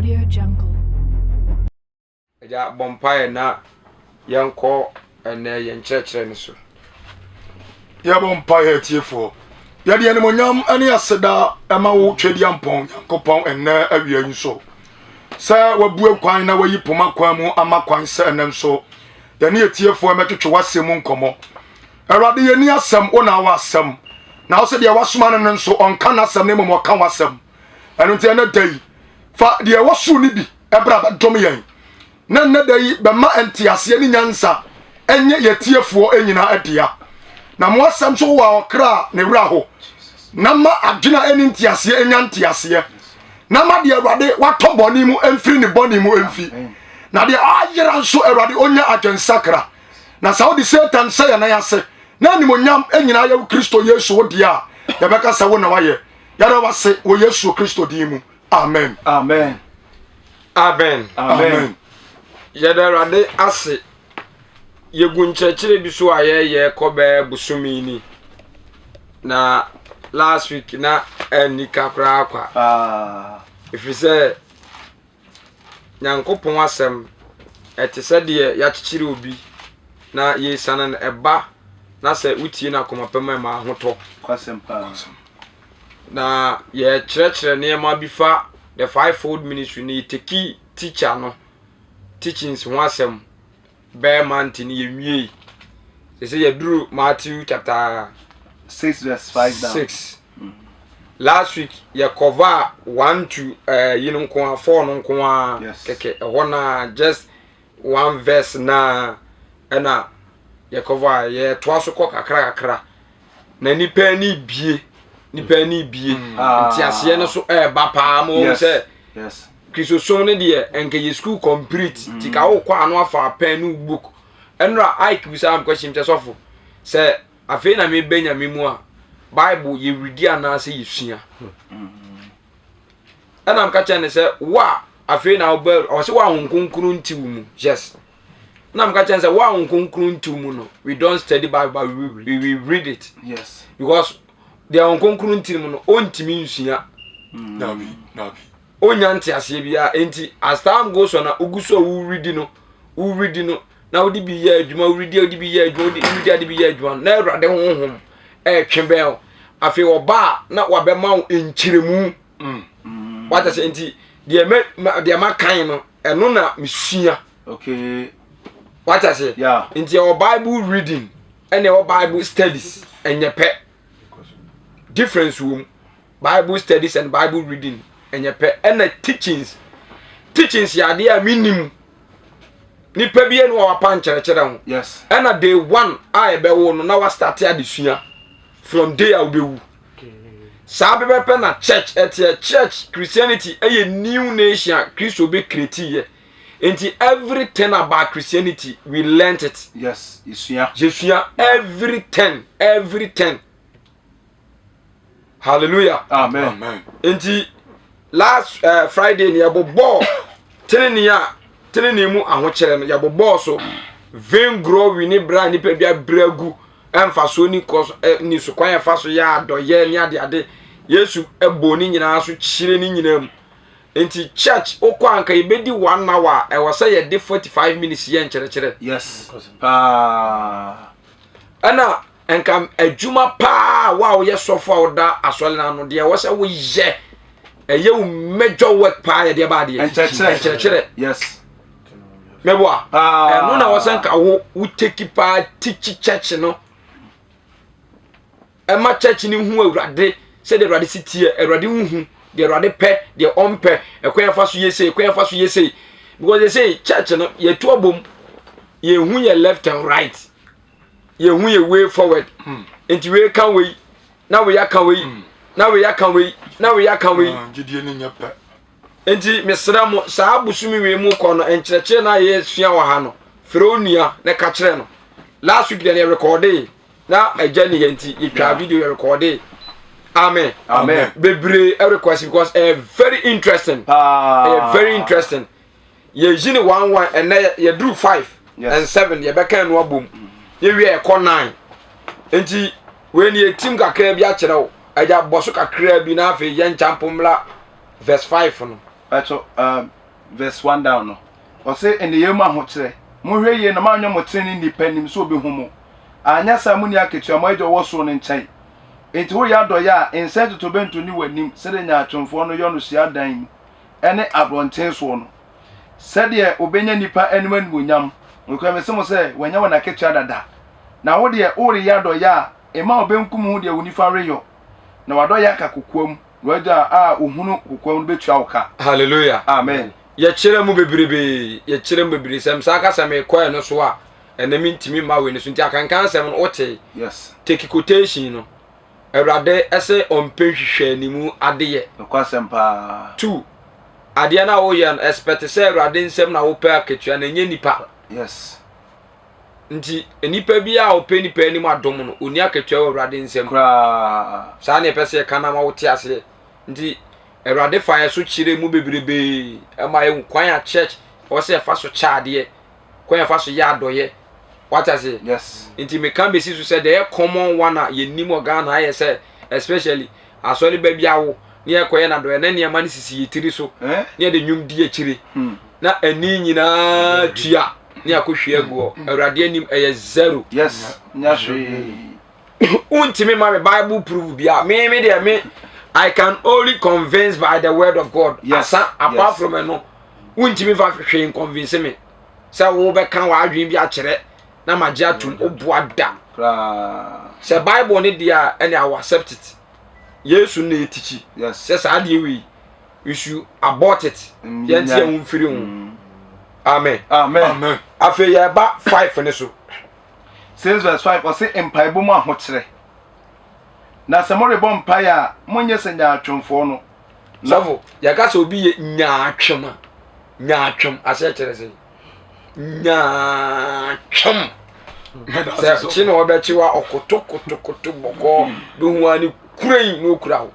Audio Jungle. Agya, bɔ mpaeɛ na yɛnkɔ ɛnɛ yɛn nkyerɛkyerɛ no so. Yɛbɔ mpaeɛ atiefoɔ. Yɛde animonyam ne aseda ma wo Twedeampɔn Nyankopɔn ɛnnɛ awia yi nso. Sɛ wabue kwan na wayi poma kwan mu ama kwan sɛ ɛnnɛ nso yɛne atiefoɔ mmɛtwetwe w'asɛm mu nkɔmmɔ. Awurade yɛni asɛm, wo na wɔ asɛm. Na wo sɛ deɛ wasoma no no nso ɔnka n'asɛm na mmom ɔka w'asɛm. Ɛno nti ɛnɛ da yi fa deɛ ɛwɔ soro no bi ɛberɛ a bɛdom yɛn na nnɛ da yi bɛma nteaseɛ ne nyansa ɛnyɛ yɛtiefoɔ nyinaa dea na mo asɛm so wɔ ɔkra a ne werɛ ho na ma adwene a ɛne nteaseɛ ɛnya nteaseɛ na ma deɛ awurade watɔ bɔne mu ɛmfiri ne bɔne mu ɛmfi na deɛ ayera nso awurade ɔnya adwensakra na sɛ wode satan sɛ yɛn nan ase na animonyam nyinaa yɛ wo kristo yesu wo deɛ a yɛbɛka sɛ wo na wayɛ yɛda wase wɔ yesu kristo din mu amen amen amen amen yɛda awurade ase yɛgu nkyerɛkyerɛ bi so a yɛyɛ kɔ bɛɛ bosome ni na last week na ɛnni ka koraa kwa ah. ɛfiri sɛ Nyankopɔn asɛm, ɛte sɛ deɛ yɛakyekyere obi na yɛresiane no, ɛba na sɛ wotie no akoma pa mu a, ɛma ahotɔ. Na yɛkyerɛkyerɛ nneɛma bi fa the fivefold ministry no, yɛteki teacher no teachings ho asɛm bɛyɛ month no yɛnwiei. Sɛ sɛ yɛduru Matthew chapter 6 verse 5 down. 6. Last week yɛ cover 1 to uh, yi no nko a 4 no nko a Yes. kɛkɛ ɛhɔ na just one verse na ɛna yɛ cover a yɛtoa so kɔ kakra kakra na nipa ani bie nipa ani bie Ah. nteaseɛ no so ɛɛba paa ma wɔn Yes. sɛ Yes. kristosom no deɛ nka yɛ school complete mm. ti ka wokɔ ano afa pɛn ne book ɛnora ike bisa am question kyɛ sɔfo sɛ afei na mebɛ nyame mu a bible yɛredi anaasɛ yɛsua ɛna mka kyerɛ ne sɛ wo a afei na wobɛ ɔsɛ wo a wo nkonkron nti wo mu yes na mka kyerɛ ne sɛ wo a wo nkonkron nti wo mu no we don't study bible but we, we, we read it yes because deɛ wo nkonkron nti mu no ɔntumi nsua dabi dabi onya nteaseɛ biara nti as time goes on a wogu so a woredi no woredi no na wode bi yɛ adwuma woredi a wode bi yɛ adwuma wode woredi a wode bi yɛ adwuma na awurade honhom ɛretwe bɛn wo afei ɔba a na wabɛma wo nkyerɛmu mm. wata sɛ nti deɛ mɛ deɛ makan no ɛno na mesua okay wata sɛ yeah nti ɛwɔ bible reading ɛna ɛwɔ bible studies ɛnyɛ pɛ difference wɔ mu bible studies and bible reading ɛnyɛ pɛ ɛna teachings teachings yɛ adeɛ a menim nipa bi ɛna wapa nkyerɛkyerɛ ho yes ɛna day one a ɛbɛwo no na wastarte adesua from day a wobɛwu saa bɛbɛpɛ na church ɛteɛ church christianity ɛyɛ new nation a kristo bɛ create yɛ nti everything about christianity we learnt it yes yɛsua yɛsua everything everything hallelujah amen amen nti last friday ni yɛbobɔɔ tenenee a tenenee mu ahokyerɛ no yɛbobɔɔ so vainglory ne berɛ a nipa bi abrɛ agu ɛmfasoɔ ni kɔ so ɛ ni so kwan ɛfa so yɛ adɔyɛ ne adeade yesu ɛbɔ ne nyinaa so kyerɛ ne nyinaa mu nti church wokɔ anka yɛbɛdi one hour a ɛwɔ sɛ yɛde 45 minutes yɛ nkyerɛkyerɛ yes paa ɛna nka adwuma paa wo a woyɛ sɔfo a woda asɔre no ano deɛ ɛwɔ sɛ woyɛ ɛyɛ wo major work paa yɛdeɛ ba adeɛ nkyerɛkyerɛ nkyerɛkyerɛ yes mɛboa paa ɛno na wɔ sɛ nka wo wo take paa teach church no ɛma church no hu awurade sɛdeɛ awurade si teɛ awurade hu deɛ awurade pɛ deɛ ɔmpɛ ɛkwan yɛfa so yɛ sei ɛkwan yɛfa so yɛ sei because yɛ sei church no yɛtu abom yɛhu yɛ left and right yɛhu yɛ way forward nti wei ka wei na wei aka wei na wei aka wei na wei aka wei Ah, gyidie no nyɛ pɛ nti mesrɛ mo saa bosome wei mu kɔ no nkyerɛkyerɛ no a yɛsua wɔ ha no frɛ wo nua na ka kyerɛ no last week deɛ no yɛrekɔɔde na agya ni yɛ nti yɛtwa video yɛrekɔɔde amen amen bebree ɛrequest because ɛyɛ very interesting paa ɛyɛ very interesting yɛyi ne one one ɛnɛ yɛduru five Yes. and seven yɛbɛka ɛno abom yɛwie ɛkɔ nine nti wei ni yɛtim kakra bi akyerɛ wo agya bɔ so kakra bi na afei yɛn nkyampo mmra verse five no. Pakyɛ um, verse 1 down no. Ɔse nneyɛɛ mu ahokyerɛ. Monhwɛ yie na moanyɛ mo trenee nnipa anim sɛ obehu mo. Anyɛ saa a munni akatua mo Agya a ɔwɔ soro no nkyɛn. Enti woreyɛ adɔeɛ a, nsɛn totorobɛnto nni w'anim sɛdeɛ nyaatwomfoɔ no yɔ no hyiadan mu ne aborɔnten soɔ no, sɛdeɛ wɔbɛnya nnipa anim animuonyam. Nokorɛ mese mo sɛ, wɔanya wɔn akatua dada. Na wo deɛ, woreyɛ adɔeɛ a, mma wo benkum nhu deɛ wo nifa reyɔ, na w'adɔeɛ aka kokoam, na w'Agya a ɔhunu kokoam no bɛtua wo ka. Hallelujah. Amen. Yɛkyerɛ mu bebrebe, yɛkyerɛ mu bebrebe. Sɛ mesan ka sɛ mekɔ ɛno so a, ɛnɛ mentumi mma wei no so. Nti akenkan asɛm no wote. Yes. Take quotation no. Awurade ɛsɛ ɔmpɛ nhwehwɛanimu adeyɛ. Nokwasɛm paa. Two, adeɛ no a woyɛ no, expect sɛ Awurade nsam na wopɛ akatua na ɛnyɛ nipa. Yes. Nti, nipa bi a ɔpɛ nipa anim adom no, ɔnni akatua wɔ Awurade nsam. Koraa. Saa na ɛpɛ sɛ yɛka no ama wote aseɛ. Nti, Awurade fa yɛ so kyerɛ mu bebrebee ɛma yɛhu kwan a church ɛwɔ sɛ yɛfa so kyɛ adeɛ, kwan yɛfa so yɛ adɔyɛ. Wate aseɛ? Yes. Nti meka bɛsi so sɛ the common one a yɛnim wɔ Ghana ayɛ sɛ especially asɔre ba bi awo ne yɛkɔyɛ no adɔyɛ na nneɛma no sisi yɛ tiri so Eh? ne yɛde nnwom di akyire Hmm. na ani nyinaa tua ne akɔhwie agu hɔ. Awurade anim ɛyɛ zero. Yes. Nya hwee. Wontumi ma me Bible proof bia. Me me deɛ me I can only convince by the word of God. Yes. Asa apart Yes. from ɛno wontumi fa hwee convince me sɛ wobɛka w'adwene bi akyerɛ na magye atom woboa da. Koraa. Sɛ Bible ne deɛ a ɛne I will accept it. Yesu na ɛtikyi Yes. sɛ saa adeɛ wei you should abort it. Yɛnte yɛn ho mfiri ho. Amen. Amen. Amen. Afei yɛba 5 ne so. 6 verse 5 ɔse mpaebɔ mu ahokyerɛ. Na sɛ morebɔ mpaeɛ a, monyɛ sɛ nyaatwomfoɔ no. Na Sɔfo, yɛka sɛ obi yɛ nyaatwom a, nyaatwom aseɛ kyerɛ sɛ nyaatwom. Sɛ kye na ɔbɛkye wa ɔkoto koto koto bɔkɔɔ bɛhu a ne kura yi na okura wo.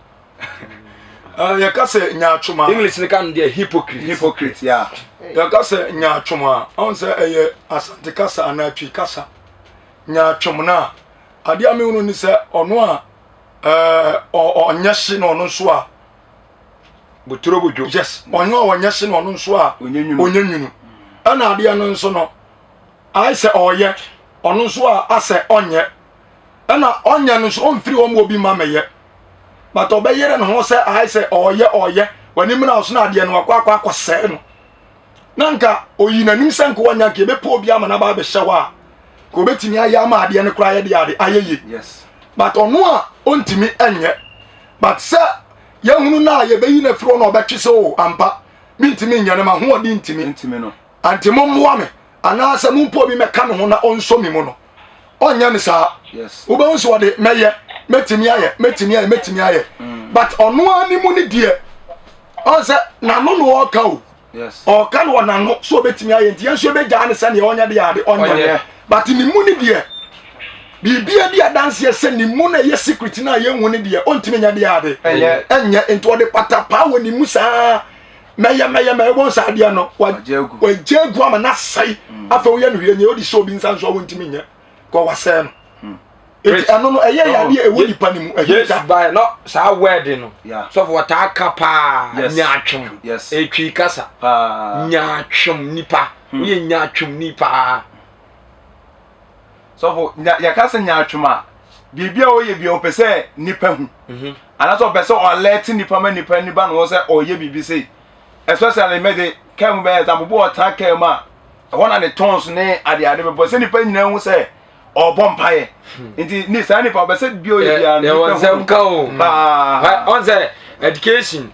Yɛka sɛ nyaatwom a English ne ka no deɛ hypocrite. Hypocrite, yeah. Yɛka sɛ nyaatwom a ɔn sɛ ɛyɛ Asante kasa anaa Twi kasa. Nyaatwom no a adeɛ a mehunu ne sɛ ɔno a ɔnyɛ hye na ɔno nso a Boturo bodwo. Yes, ɔno a ɔnyɛ hye na ɔno nso a Ɔnyɛ nwunu. ɔnyɛ nwunu. Ɛna adeɛ no nso no ayɛ sɛ ɔyɛ ɔno nso a asɛ ɔnyɛ ɛna ɔnyɛ no nso ɔmfiri wɔn obi ma mɛyɛ but ɔbɛyere ne ho sɛ ayɛ sɛ ɔyɛ ɔyɛ w'anim na ɔso na adeɛ no akɔ akɔ akɔsɛe no na nka oyi n'anim sɛ nka wɔnya nka ebɛpɛ obi ama n'aba abɛhyɛ hɔ a ka obɛtumi ayɛ ama adeɛ no koraa yɛ de ade ayɛ yie. Yes. But ɔno a ɔntumi nyɛ but sɛ yɛhunu no a yɛbɛyi no afiri hɔ na ɔbɛtwe sɛ o ampa mentumi nyɛ no mahoɔden ntumi Ntumi no. Ante mommoa me anaasɛ mompo obi mɛka me ho na ɔnsɔ me mu no ɔnyɛ no saa. Yes. Wobɛhu sɛ ɔde mɛyɛ mɛtumi ayɛ mɛtumi ayɛ mɛtumi ayɛ but ɔno ara ne mu ne deɛ ɔn sɛ n'ano na ɔreka o. Yes. Ɔreka no wɔ n'ano sɛ ɔbɛtumi ayɛ nti yɛn nso yɛbɛgyaa no sɛdeɛ ɔnyɛ deɛ ade ɔnyɛ Ɔnyɛ. but ne mu ne deɛ biribia di adanseɛ sɛ ne mu na ɛyɛ secret no a yɛnhu ne deɛ ɔntumi nyɛ deɛ ade Ɛnyɛ. ɛnyɛ nti ɔde patapaa wɔ ne mu saa mɛyɛ mɛyɛ mɛyɛ wɔn saa adeɛ no Wagye agu. wagye agu ama n'asɛe afei woyɛ no hwee nyɛ ɔde hyɛ obi nsa nso a wɔntumi nyɛ kɔ wasɛe no nti ɛno no ɛyɛ yadeɛ ɛwɔ nipa no mu ɛyɛ Yesu da bae no saa word no Yeah. sɔfo wɔtaa ka paa Yes. nyaatwom Yes. ɛtwi kasa Paa. nyaatwom nipa woyɛ nyaatwom ni paa Sɔfo, nya yɛka sɛ nyaatwom a, biribi a ɔyɛ bi a ɔpɛ sɛ nipa hu. Anaasɛ ɔpɛ sɛ ɔalɛte nipa ma nipa ni ba no hɔ sɛ ɔyɛ biribi sei. Especially mɛde kaa mu bɛyɛ example, bi wɔ ɔtena kaa mu a, ɛhɔ na ne tons ne adeade bɛbɔ sɛ nipa nyinaa hu sɛ ɔrebɔ mpaeɛ. Nti ne saa nipa ɔpɛ sɛ bi ɔyɛ biara no yɛwɔ nipa hu nsɛm no. ka o Paa. ɔn sɛ education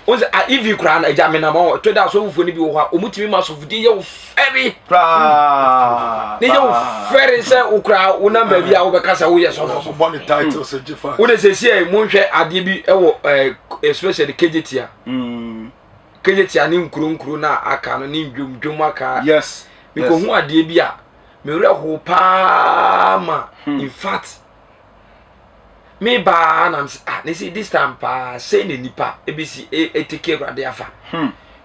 ɔn sɛ ivi koraa no agya menam ɔ to da asɔfofoɔ no bi wɔ hɔ a ɔmutumi ma asɔfodie yɛ wo fɛre Paa. ne yɛ wo fɛre sɛ wo koraa wonam baabi a wobɛka sɛ woyɛ sɔfo ɔbɔ ne title sɛ gye fa wode sɛsi monhwɛ adeɛ bi wɔ especially Kejetia Kejetia ne nkuro nkuro no a aka no ne ndwom dwom aka. Yes. Mekɔhu adeɛ bi a mewerɛ ho paa ma in fact me baa na mse ah ne si this time paa sɛ na nipa ebesi eteke awurade afa.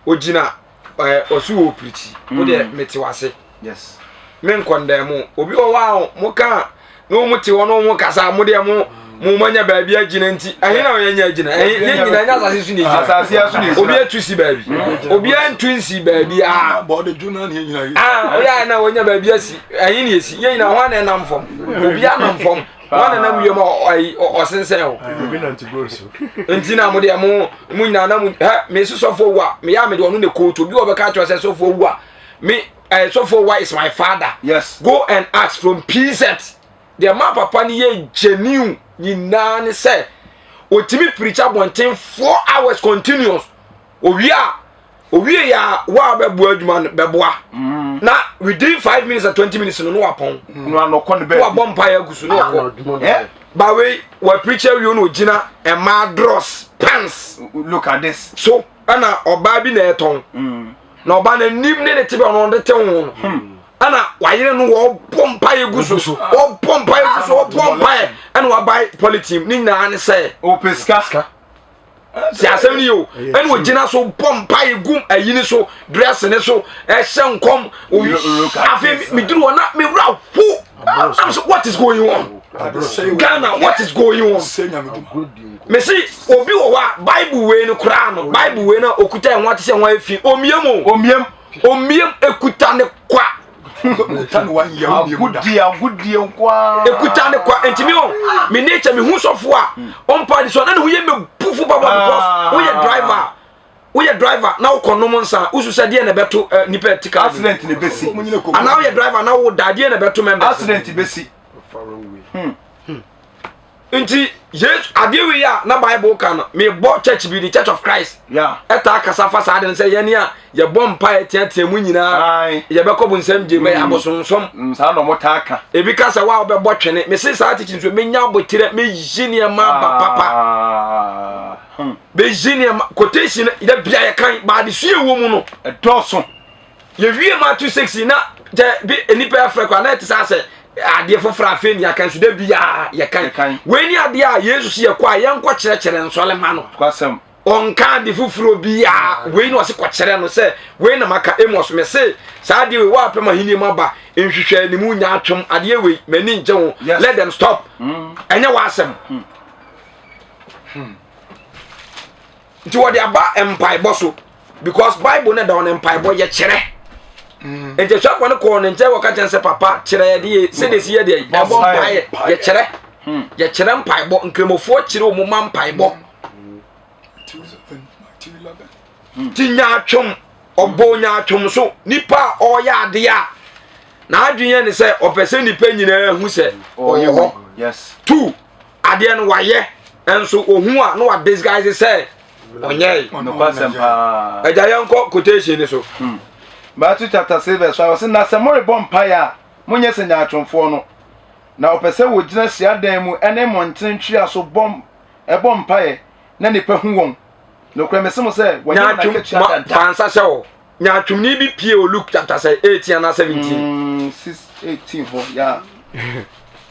Ogyina ɔso wɔ pirikyi wo deɛ mete wase. Yes. Me nkɔndɛn mo obi wɔ hɔ a mo ka na wɔn te hɔ na wɔn kasa mo deɛ mo. Mo mo anya baabi agyina nti ɛhe na ɔyɛ agyina? Ɛhe yɛn nyinaa nyɛ asase so na egyina. Asase so na egyina. Obi atu si baabi. Obi antu nsi baabi a. Bɔde dwuna ne yɛn nyinaa yi. Ah, ɔyɛ a na wɔnya baabi asi. Ɛhe na esi? Yɛn nyinaa hwan na ɛnam fam? Obi anam fam. Hwan na ɛnam wiem a ɔsensɛn hɔ? Obi nante bro so. Nti na mo deɛ mo mo nyinaa na mo hɛ me si sɔfo wu a me yɛ a me de ɔno na kootu obi wɔ bɛka kyerɛ sɛ sɔfo wu a me ɛɛ sɔfo wa is my father. Yes. Go and ask from PZ. Deɛ ma papa no yɛ genuine nyinaa ne sɛ otumi preach abɔnten 4 hours continuous. Owie a owie yɛ a wa bɛboa adwuma no bɛboa. Na within 5 minutes and 20 minutes no no wapɔn. No anɔkɔ ne Na baabi. wabɔ mpaeɛ agu so na ɔkɔ. Eh? Bawei wa preach awie no ogyina mmaa drawers, pants Look at this. so ɛna ɔbaa bi na ɛtɔn. Na ɔbaa n'anim ne ne tebea ɔno ɔde te ho no. Ɛna wayere no wɔbɔ mpaeɛ gu so, wɔbɔ mpaeɛ gu so, wɔbɔ mpaeɛ, ɛna wabae polythene ne nyinaa ne sɛ Ɔpɛ sika. Si asɛm no yɛ o, ɛna ogyina so bɔ mpaeɛ gum ayi ne so, dress ne so, ɛhyɛ nkɔm. Look at Afei this. meduru hɔ na mewura ho. I'm so, what is going on Ghana? What is going on? Sɛ nyame dwuma. Mesi obi wɔ hɔ a Bible wei no koraa no, Bible wei no okuta ɛho ate sɛ ɛho ayɛ fi, omiem o. Omiem. Omiem ekuta ne kwa. Kuta ne wanyɛ wo mmienu da. Agodie agodie nkoa. Ekuta ne kwa. Ntumi o me nature me hu sɔfo a ɔmpa de so na ne ho yɛ me bufu papa because woyɛ driver na wokɔ nom nsa, wosu sɛ deɛ na ɛbɛto nipa ɛte kaa mu. Accident ne besi. Mo nyina kɔ. Anaa woyɛ driver na wo da, deɛ na ɛbɛto members. Accident besi. Nti Yesu adeɛ wei a na Bible ka no, mebɔ church bi, the Church of Christ, ɛtaa kasa fa saa de no sɛ yɛne a yɛbɔ mpaeɛ teatea mu nyinaa yɛbɛkɔ bonsam gye mɛyɛ abosonsom. Saa na ɔmo taa ka. Ebi ka sɛ wa wobɛbɔ twene. Mese saa teaching so menya abotirɛ meyi nneɛma aba papa. Bɛyi nneɛma quotation da bia yɛkan baade sua ɛwɔ mu no. Ɛdɔɔso. Yɛwie Matthew 6 na kyɛ bi nnipa afrɛ kɔ a na ɛte sɛ asɛ adeɛ foforɔ afei ne yɛaka nso da biaa yɛkan Yɛkan. Wei ne adeɛ a Yesu sɛ yɛkɔ a yɛnkɔ kyerɛkyerɛ nsɔle ma no. Kwasɛm. Ɔnka ade foforɔ biaa. Wei ne ɔse kɔkyerɛ no sɛ wei na maka Amos. Me se saa adeɛ wei woapɛ ma ahenni mu aba nhwehwɛ ne mu nya atwom adeɛ wei m'ani ngye ho. Let them stop. Ɛnyɛ w'asɛm. Nti wɔde aba mpaebɔ so because Bible no da hɔ no mpaebɔ yɛkyerɛ. Nti asuafoɔ no kɔɔ ne nkyɛn wɔka kyɛn sɛ papa kyerɛ yɛde yɛ sɛdeɛ si yɛ deɛ ɛbɔ mpaeɛ. Yɛkyerɛ, yɛkyerɛ mpaebɔ. Nkramofoɔ kyerɛ wɔn ma mpaebɔ. Nti nyaatwom ɔbɔ nyaatwom so nipa a ɔreyɛ adeɛ a n'adwene yɛ ne sɛ ɔpɛ sɛ nipa nyinaa hu sɛ ɔwɔ hɔ. Two adeɛ no wayɛ nso ohun a na wa disguise sɛ ɔnyɛe. Nokwasɛm paa. Agya yɛnkɔ quotation ni so. Matthew chapter 6 verse 5 ɔsɛ na sɛ morebɔ mpaeɛ a monyɛ sɛ nyaatwomfoɔ no na ɔpɛ sɛ wɔgyina hyiadan mu ne mmɔntene ntwea so bɔ ɛbɔ mpaeɛ na nnipa hu wɔn. Nokorɛ mese mo sɛ wɔnyɛ wɔn Nyaatwom akatua ma dada. fansa hyɛ hɔ. Nyaatwomni bi pie wɔ Luke chapter sɛ 18 anaa 17. 6 18 hɔ ya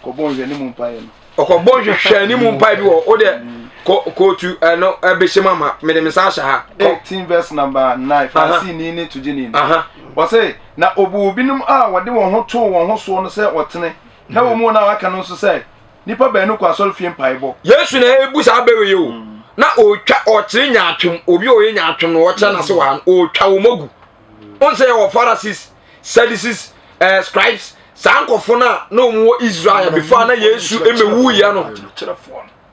kɔbɔ nhwɛ ne mu mpaeɛ no. Ɔkɔbɔ nhwehwɛ ne mu mpae bi wɔ o deɛ kɔ kootu ɛno ɛbɛhyɛ mu ama mede me nsa ahyɛ ha. Kɔ. 18 verse number 9. Farisini ne togyeni no. Wɔse na obu binom a wɔde wɔn ho too wɔn ho soɔ no sɛ wɔtene na wɔn mu wɔn a wɔaka no nso sɛ nnipa baanu kɔ asɔrefie mpaebɔ. Yesu na ebu saa bɛwɛ yi o. Na ɔretwa ɔkyerɛ nyaatwom obi a ɔyɛ nyaatwom no ɔkyerɛ n'ase wɔ ha no ɔretwa wɔn agu. Wɔn sɛ yɛwɔ Pharisees, Sadducees, scribes, saa nkɔfo no a na wɔn wɔ Israel before na Yesu emewu yɛ no.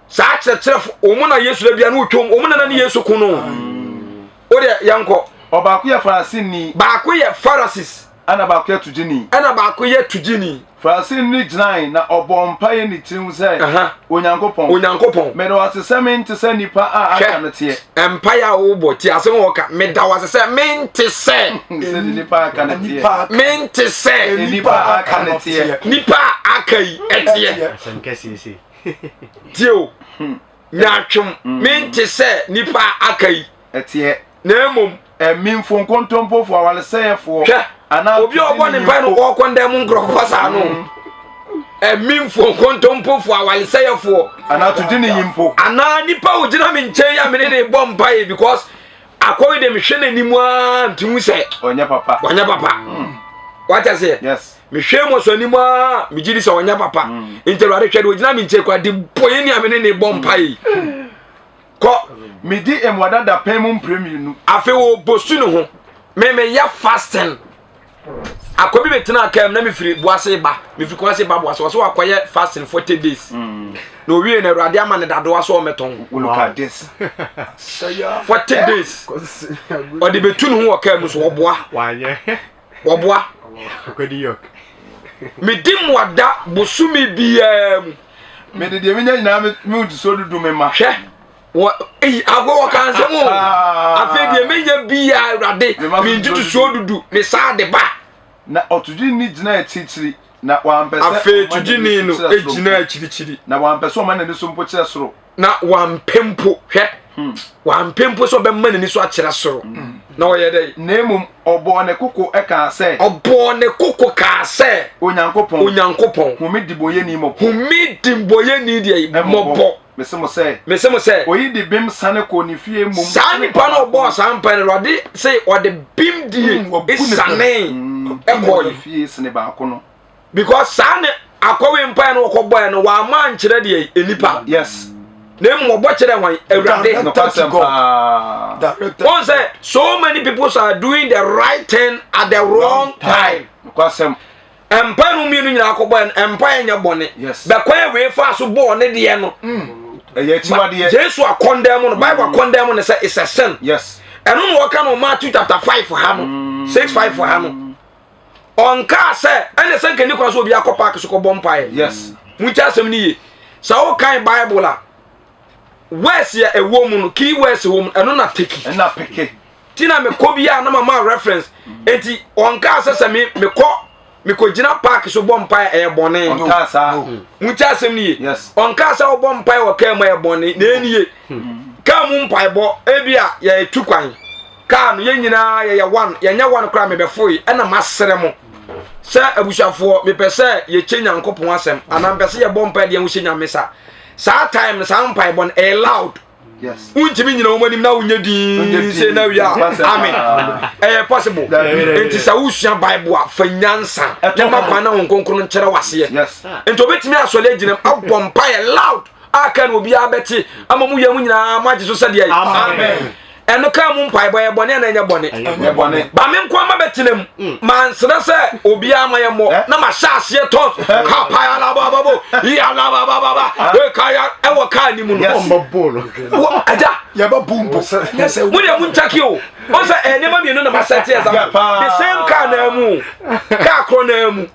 Saa kyerɛkyerɛfo wɔn na Yesu da bia na ɔtwam wɔn na na ne Yesu ko no. O deɛ yɛnkɔ. Ɔbaako yɛ Farisini. Baako yɛ Pharisees. Ɛna baako yɛ togyeni. Ɛna baako yɛ togyeni. Farisini no gyinae na ɔbɔɔ mpaeɛ ne tirim sɛ, Onyankopɔn, Onyankopɔn, meda wo ase sɛ mente sɛ nnipa a aka no teɛ. Mpaeɛ a wobɔ tie asɛm a wɔka, meda wo ase sɛ mente sɛ. Sɛdeɛ nnipa a aka no teɛ. Mente sɛ. Nnipa a aka no teɛ. Nnipa a aka yi ɛteɛ. Asɛm kɛseɛ sei. Tie o, nyaatwom, mente sɛ nnipa a aka yi. Ɛteɛ. Na mmom. Amimfoɔ, nkontompofoɔ, awaresɛefoɔ. Hwɛ, anaa obi a ɔbɔ ne mpae no ɔrekɔndɛn mu nkurɔfoɔ saa no. Amimfoɔ, nkontompofoɔ, awaresɛefoɔ. Anaa togyeni yi mpo. Anaa nipa a ogyina me nkyɛn yi a mene ne bɔ mpae because akɔyi de mehwɛ n'anim ara nti hu sɛ. Ɔnyɛ papa. Ɔnyɛ papa. Wate aseɛ? Yes. Mehwɛ mu so anim a megye di sɛ ɔnyɛ papa. Mm. Nti Awurade hwɛ de ogyina me nkyɛn kura de bɔ yɛn ni a me ne ne bɔ mpa yi. Mm. Kɔ. Medi mmuada dapɛn mu mpere mmienu. Afei wɔbɔ su ne ho. Me meyɛ fasting. Akɔ bi bɛtena kaa mu na mefiri Boase ba. Mefiri Kumase ba Boase. Wɔsɛ wakɔyɛ fasting 40 days. Mm. Na owie na Awurade ama ne dadoa so ɔmɛtɔn. Look at this. 40 days. Ɔde bɛtu ne ho wɔ kaa mu so wɔboa. Wɔboa. Medi mmuada bosome biara mu. Mede deɛ menya nyinaa me ntosoɔ dudu me ma. Hwɛ. Wɔ eyi agorɔ wɔ kan nsɛm o. Ah. Afei deɛ menya biara Awurade me ntotosoɔ dudu me saa de ba. Na ɔtogyeni gyina akyirikyiri na wampɛ sɛ afei togyeni no gyina akyirikyiri na wampɛ sɛ ɔma n'ani so mpo kyerɛ soro. Na wampɛ mpo hwɛ hmm. wampɛ mpo sɛ ɔbɛma n'ani so akyerɛ soro hmm. na ɔyɛ dɛ. Na mmom ɔbɔɔ ne koko kaa sɛ. Ɔbɔɔ ne koko kaa sɛ. Onyankopɔn. Onyankopɔn. Hu me dibɔyɛni mmɔbɔ. Hu me dibɔyɛni deɛ mmɔbɔ. Mese mo sɛ. Mese mo sɛ. Oyi de bem sane kɔɔ ne fie mmom. Saa nipa no ɔbɔɔ saa mpa no Awurade se ɔde bem die mm, sane mm, ɛkɔɔ ne fie sene baako no. Because saa ne akɔwe mpae no wɔkɔ bɔɛ no wɔama ankyerɛ deɛ nipa. Yes. Na emu ɔbɔ kyerɛ wɔn Awurade. Wɔn sɛ so many people are doing the right thing at the wrong time. Nokwasɛm. Mpae no mmienu nyinaa kɔbɔɛ no, mpae nyɛ bɔne. Bɛkwan wei faa so bɔɔ ne deɛ no. Mm. Ɛyɛ akyiwadeɛ. Jesu akɔndɛn mu no, Bible mm. akɔndɛn mu no sɛ it's a sin. Yes. Ɛno na wɔka no Matthew chapter 5 ha no, mm. 6 5 ha no. Ɔnkaa sɛ ɛna sɛ nka ni kwan so obi akɔ park so kɔbɔ mpaeɛ. Yes. Munti asɛm no yie. Sɛ wokan Bible a, words yɛ ɛwɔ mu no, key words wɔ mu, ɛno na teki. Ɛna peke. ti na mekɔ bi a na mama reference enti ɔnkaa sɛ sɛ me mekɔ mekɔgyina park so bɔ mpae ɛyɛ bɔne ɔnkaa saa monti asɛm no ye yes ɔnkaa sɛ wobɔ mpae wɔ kaa mu ɛyɛ bɔne na ɛni ye kaa mu mpaebɔ ebi a yɛtu kwan kaa no yɛn nyinaa yɛyɛ one yɛnyɛ one koraa mebɛfoe ɛna masrɛ mo sɛ abusuafoɔ mepɛ sɛ yɛkyɛ nyankopɔn asɛm anaa mepɛ sɛ yɛbɔ mpae deɛ ho hyɛ nyame sa saa time no saa mpaebɔ no ɛyɛ loud wontumi nyina wɔn anim na wonyɛ dinn sɛ na wia amen ɛyɛ possible nti sɛ wosua bible a fa nyansa na ma kwan na wo nkonkron nkyerɛ waseɛ nti obɛtumi asɔre agyinam abɔ mpaeɛ loud aka na obiara bɛte ama mu yɛ mu nyinaa moagye so sɛdeɛ amen ɛno kaa mu mpaebɔ yɛ bɔne anaa ɛnyɛ bɔne ba me nko ama bɛtena mu mm. mansrɛ sɛ obiara ma yɛmmɔ eh? na mahyɛ aseɛ tɔn kapayalabababo yalabababa ekaya ɛwɔ kaa ni mu no agya mo deɛ monkyake o ɔn sɛ eh, nneɛma mmienu na masɛte example the same car naa mu kaa korɔ naa mu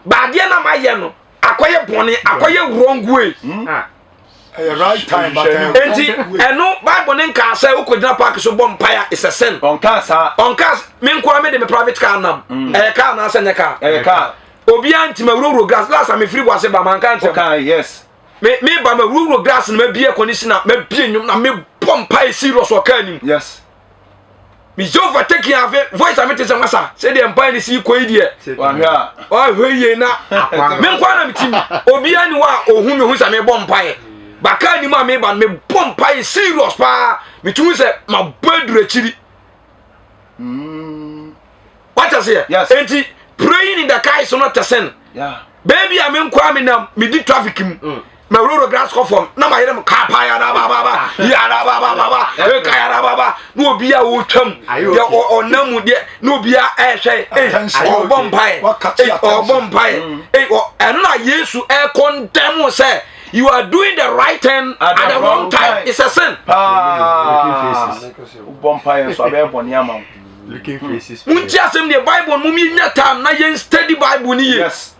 baadeɛ na mayɛ no akɔyɛ bɔne akɔyɛ wrong way hmm? ah. ɛyɛ right time but enti ɛno bible ne nkaa sɛ wokɔgyina park so bɔ mpae a it's a sin ɔnkaa saa ɔnkaa me nkoa me de me private car nam mm. ɛyɛ car anaasɛ nyɛ car ɛyɛ car obiara nti ma wurawura grass last time mefiri boase ba manka nkyɛm okay, yes me me ba ma wurawura grass na mabie conditioner mabie nnwom na mebɔ mpae serious wɔ car nim yes meyɛ overtaking afe voice a mete sɛ masa sɛdeɛ mpae ne sii kɔ yi deɛ wahwɛ yie na me nkoa na metim obiara ni hɔ a ɔhu me hu sɛ mebɔ mpaeɛ baka anim a meba no mebɔ mpaeɛ serious paa metumi sɛ mabɔ aduru akyiri mm. wata seɛ yes. enti praying in the car is not a sin yeah. baabi a me nkoa me nam medi traffic mu mm. ma wurowuro grass kɔ fam na ma yere mu kaa yada ba ba ba yada ba ba ba ba eka yada ba ba na obi a ɔtwam deɛ ɔnam mu deɛ na obi a ɛhwɛ ee ɔbɔ mpae ee ɔbɔ mpae ee ɛno na Yesu ɛkɔndɛm sɛ you are doing the right thing at the wrong time it's a sin. Wobɔ mpaeɛ nso abɛyɛ bɔne ama wo. Munti asɛm deɛ Bible no mu yɛnya time na yɛn study Bible ni yie. Yes.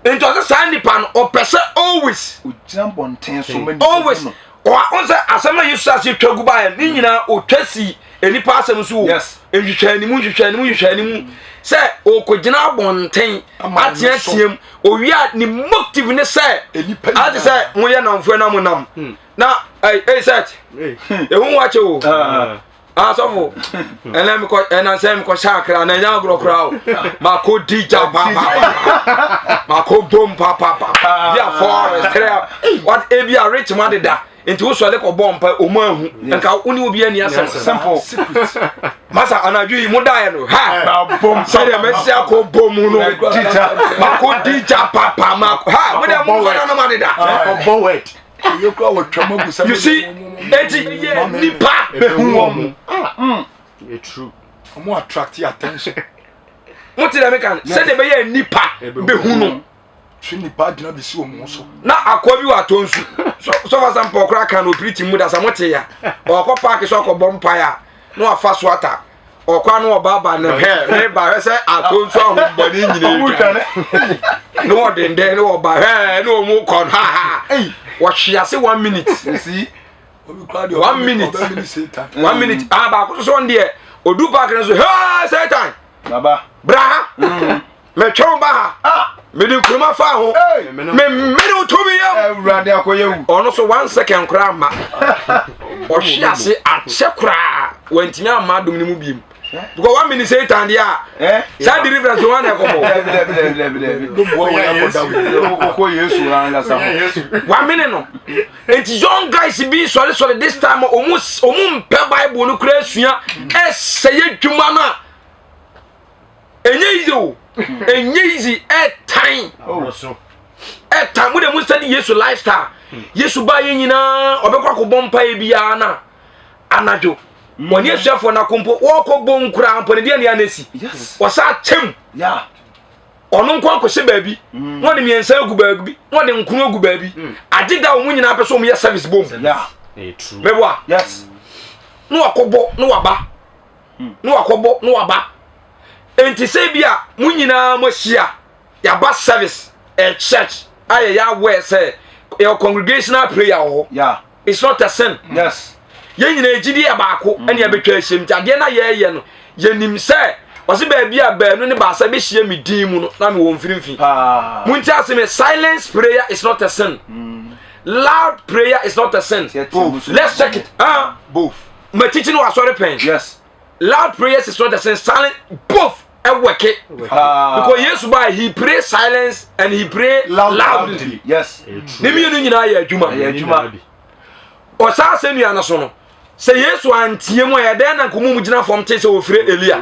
Nti ɔsɛ saa nipa no ɔpɛ sɛ always. Ogyina bɔnten so ma nipa always ɔn sɛ asɛm na Yesu ase twa gu baeɛ ne nyinaa ɔtwa si nipa asɛm so o. Yes. Nhwehwɛ animu nhwehwɛ animu nhwehwɛ animu sɛ ɔkɔgyina abɔnten ateateam owia ne motive ne sɛ ate sɛ moyɛ namfoɔ na monam hmm. na ɛy ɛy sɛt ehu wakyɛ o. Ah. asɔfo ɛnɛ mekɔ ɛnansɛ mekɔ hyɛ akra na ɛnyɛ agorɔ koraa o mako di gya paapaa mako bom paapaa bi a forest three what ebi a rich ma deda nti wosɔre kɔ bɔ mpa ɔmo ahu nka wo ne obi ani asɛm simple. Masa anadwo yi mo daeɛ no ha sɛdeɛ mɛsi akɔ bɔ mu no mako di gya papa mako ha mo deɛ mo nkɔda no ma deda. You see, eti yɛ nipa bɛhu wɔn. True. Ɔmo attract attention. Mo ti dɛ mi kan sɛdeɛ bɛyɛ nipa bɛhu no. Twe nipa adwene abɛsi wɔn ho so. Na akoa bi wɔ atɔ nsu sɔfo asɛm pɔ koraa kan no opiri ti mu da sɛ mo te ya ɔkɔ paaki so akɔbɔ mpae a na wafa so ata ɔkɔ ano ɔbaaba ne hɛ ne ba hwɛ sɛ atɔ nsu ahombɔne nyinaa atwa ne wɔde ndɛ ne wɔba hɛ ne wɔn kɔ no ha ha wɔhwe ase 1 minute, 1 minute, 1 minute. Ah, baako so deɛ odu paaki no so hɛ, "Satan, bra ha, mɛtwe wo ba ha." Ah. Mede nkuruma fa ho, memene wo tumi yam. Awurade akɔyɛ wu. Ɔno so 1 second koraa ma ɔhwe ase akyɛ koraa, wantumi amma adom no mu biem because 1 minute Satan deɛ a saa deliverance wɔn na ɛkɔbɔ. Ɔkɔ Yesu ankasa ho. 1 minute no. Nti young guys bi sɔresɔre this time, ɔmu mpɛ Bible no koraa asua, ɛsɛ yɛ dwuma no a ɛnyɛ easy o, ɛnyɛ easy. Ɛtan ɛtan mo de mo study Yesu lifestyle. Yesu ba yɛ nyinaa ɔbɛkɔ akɔbɔ mpaeɛ biara na anadwo wɔne asuafoɔ no akompo wɔkɔ bɔ nkura mpo ne deɛ nea n'esi wɔsa akyɛm ɔno nko akɔhyɛ baabi na ɔde mmiɛnsa agu baabi na ɔde nkono agu baabi agye da wɔn nyinaa pɛ sɛ wɔn yɛ service bom mɛboa na wakɔbɔ na waba na wakɔbɔ na waba. Nti sɛ bi a mo nyinaa mo ahyia yaba service ɛ church a yɛyɛ aware sɛ yɛwɔ congregational prayer wɔ hɔ, it's not a sin. Yɛn nyinaa gyidi yɛ baako ɛne yɛbɛtwa ahyia mu, nti adeɛ no a yɛreyɛ no, yɛnim sɛ ɔse baabi a baanu ne baasa bɛhyia me din mu no, na mewɔ mfirimfini. Monti ase me, silence prayer is not a sin, loud prayer is not a sin. Both. Let's check it, ah. Both. Matikyi no wɔ asɔre pɛn. Loud prayers is not a sin, silent, both ɛwɔke because Yesu ba, he pray silence and he pray loudly. Ne mmienu nyinaa yɛ adwuma. Ɛyɛ adwuma. Ɔsaa asɛ nua no so no sɛ Yesu anteɛ mu a, yɛdɛn na nkɔmmɔ mu gyina fam te sɛ wɔfire Elia?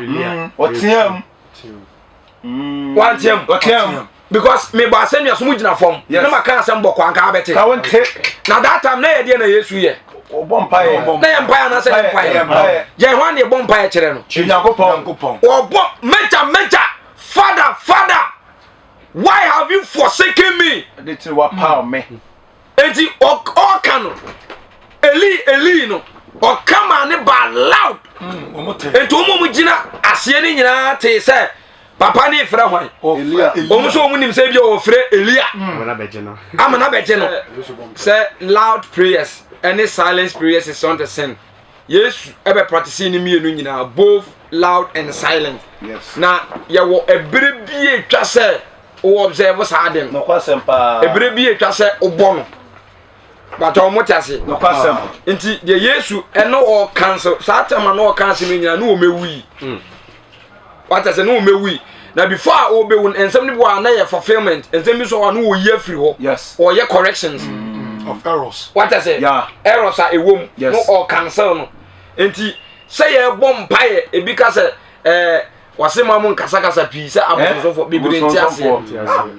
Ɔteam. Wanteɛ mu. Ɔteam. Because mebɔ asɛnnua so, mu gyina fam na maka asɛm bɔkɔ anka abɛte. Ka wo nte. Na that time na yɛdeɛ na Yesu yɛ Ɔbɔ mpaeɛ. Na yɛ mpaeɛ anaasɛ yɛ mpaeɛ? Yɛ mpaeɛ. Yɛn hɔ a ne yɛbɔ mpaeɛ kyerɛ no? Onyankopɔn. Nyankopɔn. Ɔbɔ mɛgya, mɛgya, "Father, Father, why have you forsaken me?" De tiri wapaw me. Enti ɔka no "Eli, Eli" no, ɔka maa ne ba loud. Wɔn te. Enti wɔn a wɔn gyina aseɛ no nyinaa tee sɛ papa ne frɛ hwan. Elia. Wɔn nso wɔn nim sɛ ebi a wɔfrɛ Elia ama na bɛgye no. Sɛ loud prayers ɛne silence prayers is not the same. Yesu ɛbɛ practice ne mmienu nyinaa, both loud and silent. Na yɛwɔ ebere bi etwa sɛ wɔ observe saa de no. Nokwasɛm paa. Ebere bi etwa sɛ wobɔ no bàtà wɔn te ase. Nokwasɛm. Nti deɛ Yesu ɛno ɔka nso saa tɛma na ɔka asɛm yi nyinaa ne wɔn ewu yi wata sɛ ne wɔn ewu yi. Na before a ɔbɛwu no, nsɛm no bi wɔ a na yɛ fulfilment, nsɛm bi nso wɔ a na wɔyi afiri hɔ. Ɔyɛ corrections of errors. Wata sɛ errors a ɛwɔ mu no, ɔcancel no. Nti sɛ yɛbɔ mpaeɛ, ebi ka sɛ wɔse ma mo nkasakasa pii sɛ abosonsomfoɔ bebree nti aseɛ,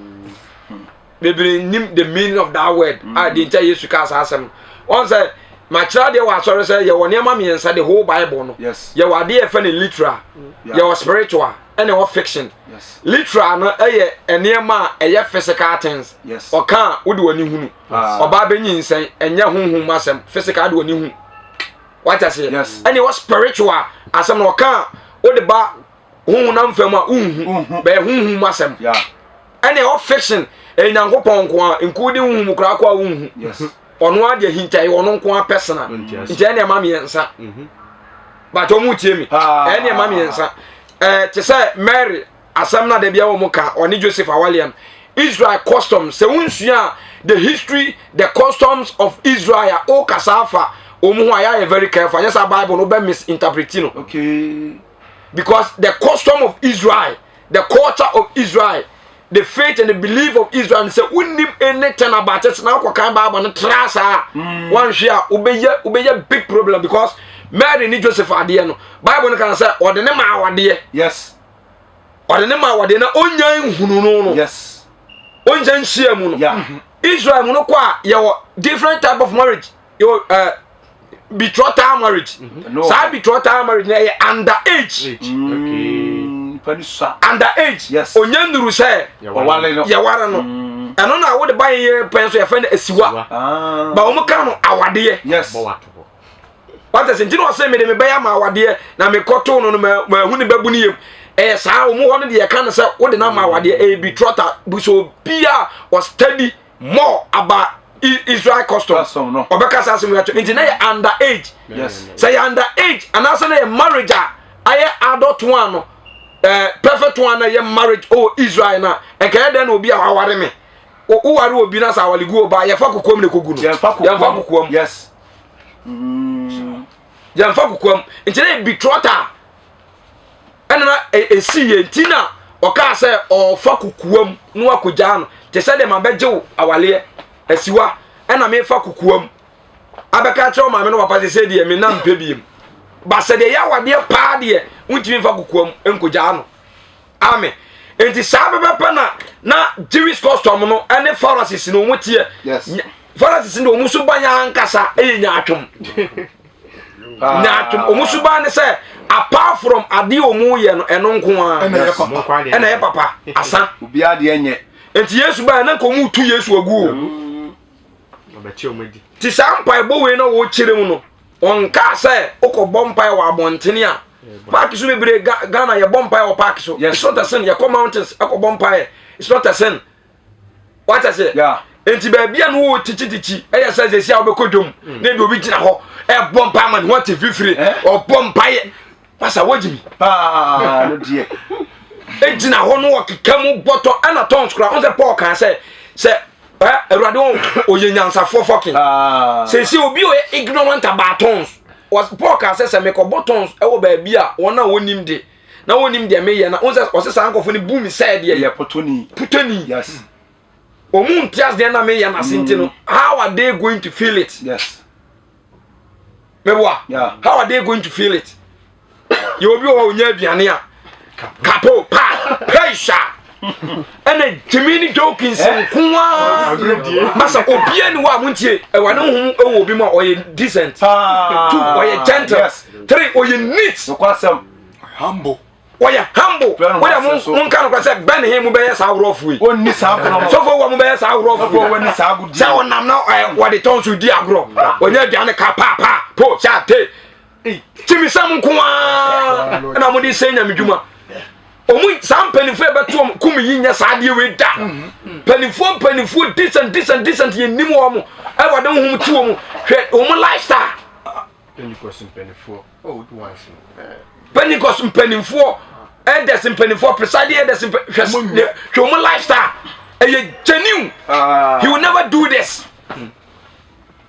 bebree nim the meaning of that word a deɛ nti a Yesu kaa saa asɛm no. Wɔn sɛ makyerɛ adeɛ wɔ asɔre sɛ yɛwɔ nneɛma mmiɛnsa, the whole Bible no. Yɛwɔ adeɛ yɛfɛ no literal, yɛwɔ spiritual, ɛna ɛwɔ fiction. Literal no ɛyɛ nneɛma a ɛyɛ physical things. Ɔka a wode w'ani hunu. Ɔbaa bɛnyi nsɛn, ɛnyɛ honhom asɛm, physical de w'ani hu. Wate aseɛ? Ɛna ɛwɔ spiritual asɛm no, ɔka a wode ba honhom fam a wonhu, bɛyɛ honhom asɛm. Ɛna ɛwɔ fiction, ɛyɛ Nyankopɔn nko a nko de honhom koraa kɔ a wonhu. Ɔno adeɛ hinta, ɛyɛ ɔno nko a personal. Nti ɛna ɛma mmiɛnsa. But ɔmo tie me, ɛna ɛma mmiɛnsa. Te sɛ Mary asɛm na da bia wɔn ka ɔne Joseph awaleɛ no, Israel customs, sɛ wonsua the history, the customs of Israel a, wokasa afa wɔn ho a, yɛayɛ very careful, anyɛ sɛ Bible no wobɛ misinterpret no. Because the custom of Israel, the culture of Israel, the faith and the belief of Israel sɛ wonnim anything about it na wokɔkan Bible no tra saa, wanhwɛ a wobɛyɛ big problem because Mary ne Joseph adeɛ no, Bible no kan sɛ ɔde ne maa awadeɛ. Yes. Ɔde ne maa awadeɛ na ɔnya nhunu no no. Yes. Ɔnya nhyia mu no. Yeah. Mm-hmm. Israel mu no kɔ a yɛwɔ different type of marriage. Yɛwɔ uh, betrothal marriage. Mm-hmm. Saa betrothal marriage na ɛyɛ under age. Mm, under age. Yes. Ɔnya nnuru sɛ yɛware no. Yɛware no. Mm. Ɛno na wode ba yɛ pɛn so yɛfɛ no asiwa. Ah. Ba wɔn ka no awadeɛ. Yes. Wate sɛ nti na ɔsɛ mede me bɛyɛ ama awadeɛ na mekɔtoo no no mahu ne babu ne yam. Ɛyɛ saa wɔn hɔ no deɛ yɛka no sɛ wode no ama awadeɛ ɛyɛ betrothal bu sɛ obi a ɔstudy more about Israel custom ɔbɛka saa asɛm akyerɛ nti na yɛ under age sɛ yɛ under age anaasɛ na yɛ marriage a ayɛ adult one no eh, perfect one na yɛ marriage ɔwɔ Israel na ɛnka yɛ dɛn na obi a waware me woware obi na sɛ awale gu ɔba yɛfa kokoam na ɛkɔgu no yɛmfa kokoam yes yɛmfa kokoam nti na betrothal ɛna na ɛsi yɛ nti na ɔkaa sɛ ɔfa kokoam na wakɔgyaa no te sɛ deɛ mabɛgye wo awaleɛ asiwa ɛna mefa kokoam abɛka kyerɛ wo maame no papa sɛ sɛ deɛ me na mpɛ biem ba sɛ deɛ yɛ awadeɛ paa deɛ wontumi mfa kokoam nkɔgyaa no Amen. Nti saa pɛpɛpɛ na na Jewish custom no ɛne Pharisees no wɔn teɛ. Yes. Pharisees no wɔn suban yɛ ankasa ɛyɛ nyaatwom. Nyaatwom wɔn suban ne sɛ apart from adeɛ wɔn yɛ no ɛno nko ara. Ɛna ɛyɛ papa. Ɛna ɛyɛ papa asa. Obiara deɛ nyɛ. Nti Yesu baa na nka wɔn tu Yesu agu o. Ti saa mpaebɔ wei na wɔkyerɛ mu no wɔnkaa sɛ wokɔbɔ mpae wɔ abɔntene a paaki so bebree Ghana yɛbɔ mpae wɔ paaki so. It's not a sin. Yɛkɔ mountains ɛkɔbɔ mpae. It's not a sin. Wata sɛ nti baabi a no wɔ tikyitikyi ɛyɛ sɛ sɛsi a wobɛkɔ dwom mm. na ebi obi gyina hɔ ɛbɔ mpae ma ne ho ate fifire ɔbɔ mpaeɛ pasa wagyi mi. Paa no deɛ. Egyina hɔ no ɔkeka mu bɔtɔ ɛna tɔns koraa ɔn sɛ Paul kan sɛ sɛ ɛ awurade wɔn ɔyɛ nyansafoɔ fɔkin ah. sɛsi obi ɔyɛ ignorant about tons Paul kan sɛ sɛ mekɔbɔ tons ɛwɔ baabi a wɔn a wɔnim de na wɔnim deɛ meyɛ na wɔn sɛ ɔsɛ saa nkɔfo no bu mi sɛ deɛ yɛ potoni potoni yes wɔn nte aseɛ na meyɛ n'ase nti no mm. how are they going to feel it yes meboa yeah. how are they going to feel it yɛ obi wɔ hɔ onya aduane a kapo pa peisha ɛna gyimi ne jokins eh? nko ara masa obia ni hɔ a montie ɛwɔ ne honhom ɛwɔ obi mu a ɔyɛ decent two ɔyɛ gentle three ɔyɛ neat humble wɔyɛ humble wɔyɛ mo mo nka no kora sɛ bɛn he mo bɛyɛ saa aworɔfo yi ɔnni saa korɔ no sɔfo wɔ mo bɛyɛ saa aworɔfo yi wɔnni saa agodi sɛ ɔnam na ɛ wɔde tɔn so di agorɔ wɔnyɛ aduane ka paapaa po sɛ ate kyimisɛm nko ara ɛna mo de sɛ nyame dwuma ɔmo saa mpanimfoɔ ɛbɛto ɔmo kum yi nyɛ saa adeɛ wei da mpanimfoɔ mpanimfoɔ decent decent decent yɛ nim wɔn ɛwɔ de honhom ti wɔn hwɛ wɔn lifestyle. Pentecost mpanimfoɔ old ones no. Eh. Pentecost mpanimfoɔ elders mpanimfoɔ presiding elders hwɛ hwɛ wɔn lifestyle ɛyɛ genuine ah. he will never do this. Hmm.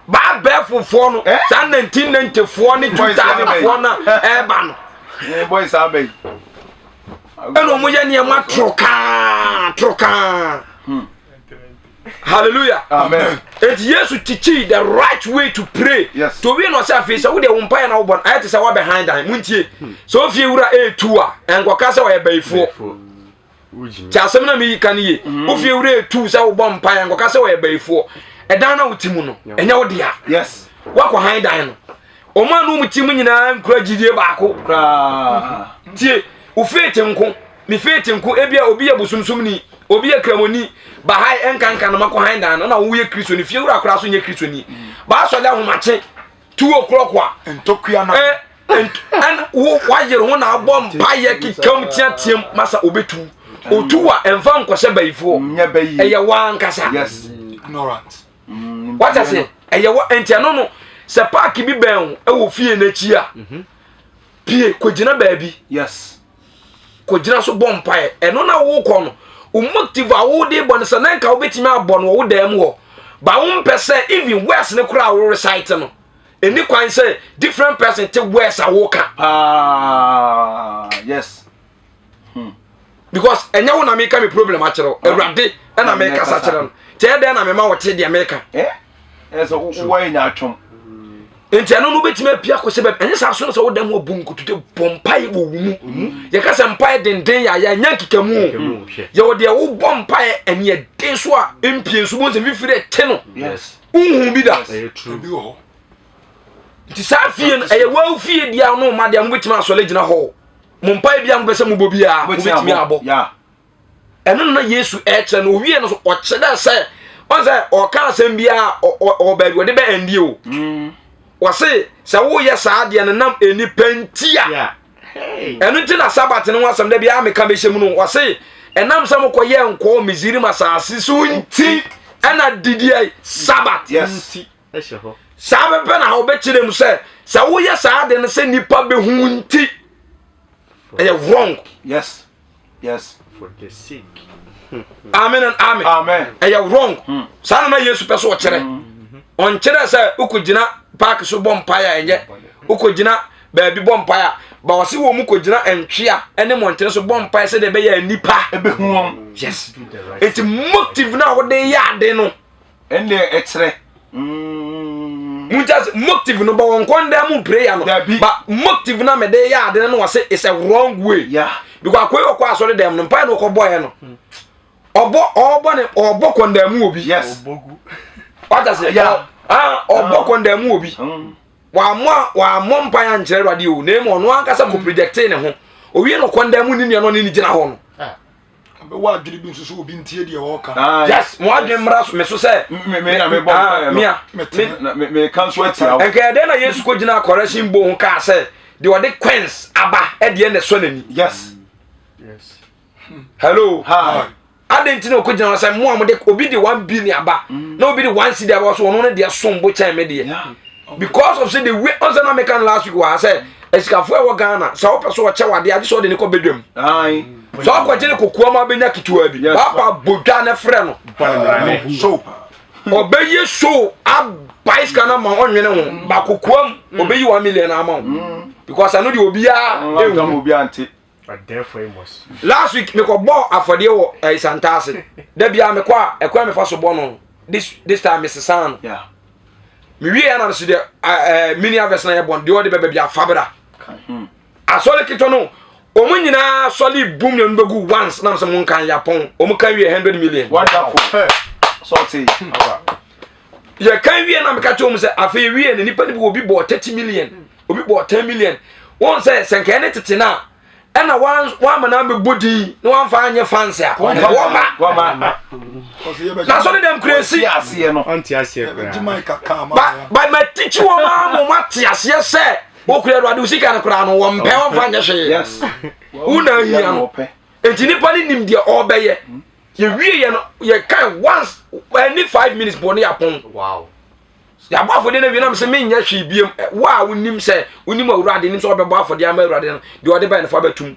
Baa bɛɛfofoɔ no eh? saa 1994 ne 2000foɔ no ɛɛba no. Eh, boys abɛyi. Ɛna wɔn yɛ nneɛma torokaa torokaa. Hmm. Hallelujah. Amen. Eti Yesu tikyi the right way to pray. Yes. To wie na ɔsɛ afei sɛ wode wo mpaeɛ na wobɔ no ayɛ te sɛ woabɛhan dan mu ntie. Hmm. Sɛ ofie wura etu a ɛnkɔka sɛ ɔyɛ bayifoɔ. Ti asɛm na meyi ka no yie. Hmm. Ofie wura etu sɛ wobɔ mpaeɛ nkɔka sɛ ɔyɛ bayifoɔ. Ɛdan na wote mu no ɛnyɛ wo dea. Yes. Woakɔ han dan no. Wɔn a na wɔn ti mu nyinaa nkura gyidie baako. Koraa. Tie wo faith nko. Me faith nko ebia obi yɛ bosomsomni obi yɛ kramoni bahai ɛnkanka no makɔ han dan no na woyɛ kristoni fie wura koraa so nyɛ kristoni baasɔre ahomakye 2 o'clock a ntokua na ɛn wo wayere ho na abɔ mpaeɛ kekam teateam masa obetu otu a ɛmfa nkɔhyɛ bayifoɔ ɛyɛ wankasa yes ignorant wata sɛ ɛyɛ wa nti ɛno no sɛ paaki bi bɛn wo ɛwɔ fie n'akyi a mhm. pie kɔgyina baabi yes kɔgyina so bɔ mpaeɛ ɛno na wokɔ no wo motive a wode bɔ no sɛ na nka wobɛtumi abɔ no wɔ wo dan mu hɔ ba wompɛ sɛ even words no koraa wo recite no ɛni kwan sɛ different person te words a woka ah, yes hmm. because ɛnyɛ wo na meka me problem akyerɛ wo ah. Awurade ɛna mekasa kyerɛ no nti ɛyɛ dɛn na mema wɔte deɛ meka eh? ɛsɛ wowɔ nya atwom. Nti ɛno no wobɛtumi apia akɔhyɛ baabi. Ɛnyɛ saa so no sɛ woda mu abu nkotodwe bɔ mpae wɔ wo mu. Mm. Yɛka sɛ mpae denden yɛ ayɛ ɛnyɛ nkekamu o. Yɛwɔ deɛ wobɔ mpae ɛne ɛden so a mpie nso bo nsɛ fifiri ɛte no. Wohu bi da. Nti saa fie no ɛyɛ wɔn fie deɛ no ma deɛ mobɛtumi asɔre gyina hɔ. Mo mpae bi a mopɛ sɛ mobɔ biara mobɛtumi abɔ. Ɛno na Yesu ɛkyerɛ no owie no so ɔkyerɛ sɛ ɔn sɛ ɔka asɛm biara ɔwɔ baabi ɔde bɛ ɛndie o. Mm. Wɔse sɛ woyɛ saa deɛ no nam nnipa nti a ɛno nti na sabat no ho asɛm da biara meka bɛhyɛ mu no wɔse ɛnam sɛ mokɔyɛ nkɔɔ Misrim asase so nti ɛna didiɛ sabat nti. Saa pɛpɛ na wɔbɛkyerɛ mu sɛ sɛ woyɛ saa de no sɛ nnipa bɛhu nti ɛyɛ wrong. Yes. Yes. For the sake. Amen and amen. Amen. Ɛyɛ wrong. Hmm. Saa na Yesu pɛ so ɔkyerɛ. Hmm. Ɔnkyerɛ sɛ wokɔgyina park so bɔ mpaeɛ a ɛnyɛ. Wokɔgyina baabi bɔ mpaeɛ a ba ɔse wɔ mu kɔgyina ntwea ne mmɔntene so bɔ mpaeɛ sɛdeɛ ɛbɛyɛ nnipa. Ɛbɛhu wɔn. Yes. Eti motive no a wode yɛ ade no. Ɛnna ɛkyerɛ. Mm. Munkyɛ sɛ motive no bɔ wɔn kɔn dan mu prayer no. Dabi. But motive na mede yɛ ade no na wɔse it's a wrong way. Yeah. Because akoyi ɔkɔ asɔre dɛm no mpae na ɔkɔ bɔɛ no. Ɔbɔ ɔbɔ ne ɔbɔ kɔn dan mu obi. Yes. Wata se. Yeah. Ah ɔbɔ kɔn dan mu obi. Wamɔ wamɔ mpae ankyerɛ Awurade o na emu ɔno ankasa kɔ projectee ne ho. Owie no kɔn dan mu ne nua no ne ne gyina hɔ no. Ah. Wɔ adwene bi nso so obi ntie deɛ ɔreka. Yes, mo adwene mmra so me so sɛ. Me me na me bɔ mpaeɛ no. Mia. Me me ka nso atia wo. Nka ɛdɛn na Yesu kɔ gyina correction bowl ho kaa sɛ deɛ ɔde coins aba ɛdeɛ na ɛsɔ n'ani. Yes. Yes. Hello. Hi. Adɛn nti na ɔkɔ gyina hɔ sɛ mo a mo de obi de 1 billion aba na obi de 1 cedi aba so ɔno ne deɛ som bo kyɛn me deɛ. Because of say the way ɔnsɛ na meka no last week wɔ ha sɛ asikafoɔ ɛwɔ Ghana sɛ wopɛ so ɔkyɛ wadeɛ agye sɛ ɔde ne kɔ badwam. Sɛ ɔkɔgye ne kokoa ma bɛnya ketewa bi papa bodwa ne frɛ no ɔbɛyɛ show abae sika no ma ɔnwene ho ba kokoa mu ɔbɛyi 1 million ama wo because ɛno deɛ obiara ɛhu. Last week mekɔbɔɔ afɔdeɛ wɔ Ɛyisantaase da biara mekɔ a ɛkwan mefa so bɔ no this time mesesaa no mewie yɛ nam so deɛ ɛɛ mini harvest na yɛ bɔ no deɛ ɔde bɛba bi afa bra asɔre ketewa no wɔn nyinaa sɔle boom na wɔn bɛgu once nam sɛ mo nkan yapɔn wɔn kan wie 100 million. Wonderful. Sɔɔte. Yɛ kan wie na meka kyerɛ wɔn sɛ afei wie no nipa no bi obi bɔ 30 million, obi bɔ 10 million. Wɔn sɛ sɛ nkɛyɛ ne tete na ɛna wɔn wɔn ama na abɛbɔ din na wɔn afa anyɛ fans a wɔn ma na asɔre dɛm kura esi. Aseɛ no. Ɔnte aseɛ koraa. Ba ma tikyi wɔn ama wɔn ate aseɛ sɛ wokura Awurade sika no koraa no wɔn mpɛ wɔn fa nyɛ hwee. Wo na ahia no nti nipa no nim deɛ ɔrebɛyɛ. Yɛwie yɛ no yɛ kan once ɛni 5 minutes bɔ ne yɛapɔn. Yɛabɔ afɔdeɛ no awie nam sɛ menyɛ hwee biem. Wo a wonim sɛ wonim Awurade nim sɛ wɔbɛbɔ afɔdeɛ ama Awurade no deɛ ɔde bɛn no fa bɛtum.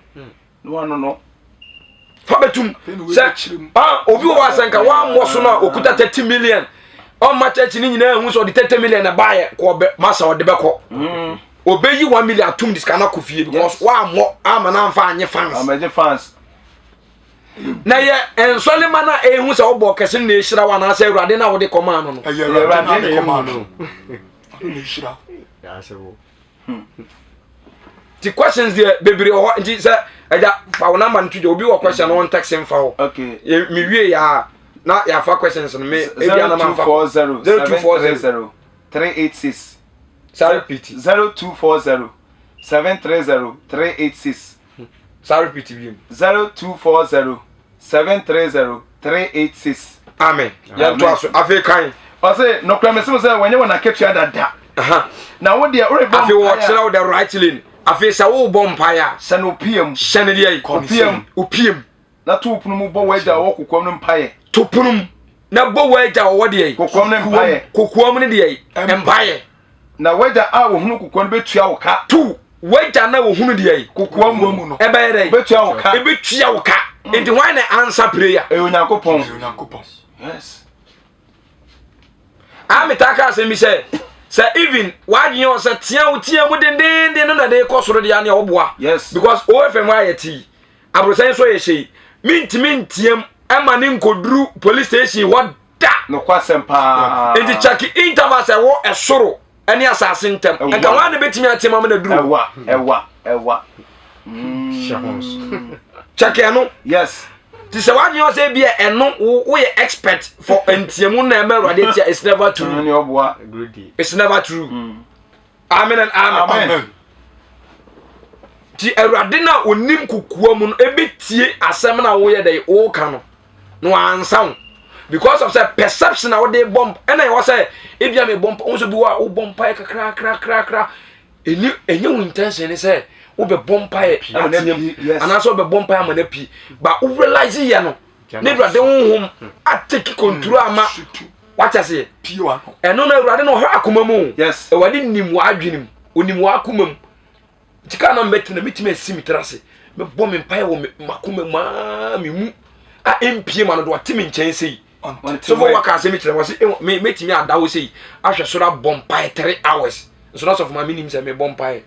Fa bɛtum sɛ ah obi wɔ hɔ asɛnka wammɔ so no a okuta 30 million ɔmma church no nyinaa hu sɛ ɔde 30 million na baayɛ kɔ ɔbɛ masa ɔde bɛkɔ ɔbɛyi 1 million atum de sika no akɔ fie because wammɔ ama no amfa anyɛ fans. Amagye fans. Na yɛ nsɔlema no a ɛhu sɛ wobɔ kɛse no na ɛhyira wo anaasɛ Awurade no a wode kɔmaa no no. Ɛyɛ Awurade na ade kɔmaa no. Ɔno na ɛhyira. Nti questions deɛ bebree wɔ hɔ nti sɛ agya fa wo number no to dwa obi wɔ question no wɔn text mfa hɔ. Mewie yɛ a na yɛafa questions no me ebi anam amfa. 0240 0240 730 386. Saa repeat. 0240 730 386. Saa repeat bi mu. 0240 730 386. Amen. Yɛn to aso afei kan. Ɔsɛ nɔkura mɛsɛm sɛ wɔnyɛ wɔn akatua dada. Na wo deɛ ɔrebɔ Afei wɔkyerɛ wo the right lane. Afei sɛ wobɔ mpaeɛ a. Hyɛ no opia mu. Hyɛ no deɛ yi. Opia mu. Opia mu. Na to pono mu bɔ w'agya a ɔwɔ kokoam no mpaeɛ. To pono mu na bɔ w'agya a ɔwɔ deɛ yi. Kokoam no mpaeɛ. Kokoam no deɛ yi. Mpaeɛ. Na w'agya a ohunu kokoam no bɛtua wo ka. Tu w'agya na ohunu deɛ yi. Kokoam mu no. Ɛbɛyɛ dɛ. Bɛtua wo ka. Ɛbɛtua wo ka. Nti hwan na answer prayer? Ɛyɛ Onyankopɔn. Ɛyɛ Onyankopɔn. Yes. A metaa ka asɛm bi sɛ sɛ even w'adwene wɔ sɛ tea wo tea mu dendenden no na de kɔ soro deɛ ne ɔboa. Yes. Because OFM ayɛ tii. Aborosan nso yɛ hyɛ yi. Mintimi nteam ɛma ne nkoduru police station hɔ da. Nokwasɛm paa. Nti check intervals ɛwɔ ɛsoro. ɛne asase ntam nka wɔn a na bɛtumi ateam ama no aduru ɛwa ɛwa ɛwa kyɛkɛ no yes ti sɛ wadwene ɔsɛ bi a ɛno woyɛ expert for ntiamu na ɛma awurade atia it's never true it's never true mm. amen and amen, amen. Ti awurade no a onim kokoa mu no ɛbɛtie asɛm no a woyɛ dɛ woka no na wansa wo because of sɛ perception a wode bɔ ɛna ɛwɔ sɛ ebia mebɔ mpa wo nso bi wɔ a wobɔ mpaeɛ kakrakrakrakra ɛni ɛnyɛ wo intention ne sɛ wobɛbɔ mpaeɛ ateam anaasɛ wobɛbɔ mpaeɛ ama no apue ba wo realize yɛ no ne awurade honhom atake control ama wate aseɛ ɛno no awurade no ɔhwɛ akoma mu awurade nim w'adwene mu onim w'akoma mu nti kaa na mebɛtena mɛtumi asi me tiri ase mebɔ me mpaeɛ wɔ makoma mu aa me mu a ɛmpie ma no de wate me nkyɛn sei sɔfo waka asɛm kyerɛ wɔ se mɛtumi ada hɔ sei ahwɛ soro abɔ mpaeɛ 3 hours nso na sɔfo ma menim sɛ mebɔ mpaeɛ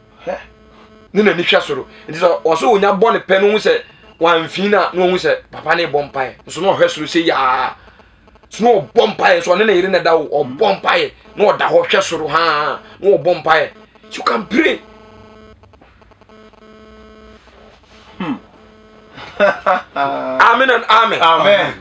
ne n'ani hwɛ soro nti sɛ ɔsɛ ɔnya bɔ ne pɛ no hu sɛ wamfi no a na ɔhu sɛ papa ne bɔ mpaeɛ nso na ɔhwɛ soro sɛ yaa so na ɔbɔ mpaeɛ so ɔne ne yere na da o ɔbɔ mpaeɛ na ɔda hɔ hwɛ soro haa na ɔbɔ mpaeɛ you can pray. Hmm. amen and amen. Amen.